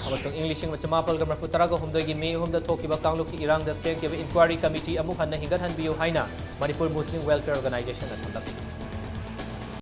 ꯑꯃꯁꯨꯡ ꯏꯪ ꯂꯤꯁꯤꯡ ꯑꯃ ꯆꯃꯥꯄꯜꯒ ꯃꯔꯤꯐꯨ ꯇꯔꯥꯒ ꯍꯨꯝꯗꯣꯏꯒꯤ ꯃꯦ ꯑꯍꯨꯝꯗ ꯊꯣꯛꯈꯤꯕ ꯀꯥꯡꯂꯨꯞꯀꯤ ꯏꯔꯥꯡꯗ ꯁꯦꯝꯈꯤꯕ inquiry committee ꯑꯃꯨꯛ ꯍꯟꯅ ꯍꯤꯡꯒꯠꯍꯟꯕꯤꯌꯨ ꯍꯥꯏꯅ ꯃꯅꯤꯄꯨꯔ Muslim Welfare Organizationꯅ ꯊꯝꯂꯛꯂꯤ꯫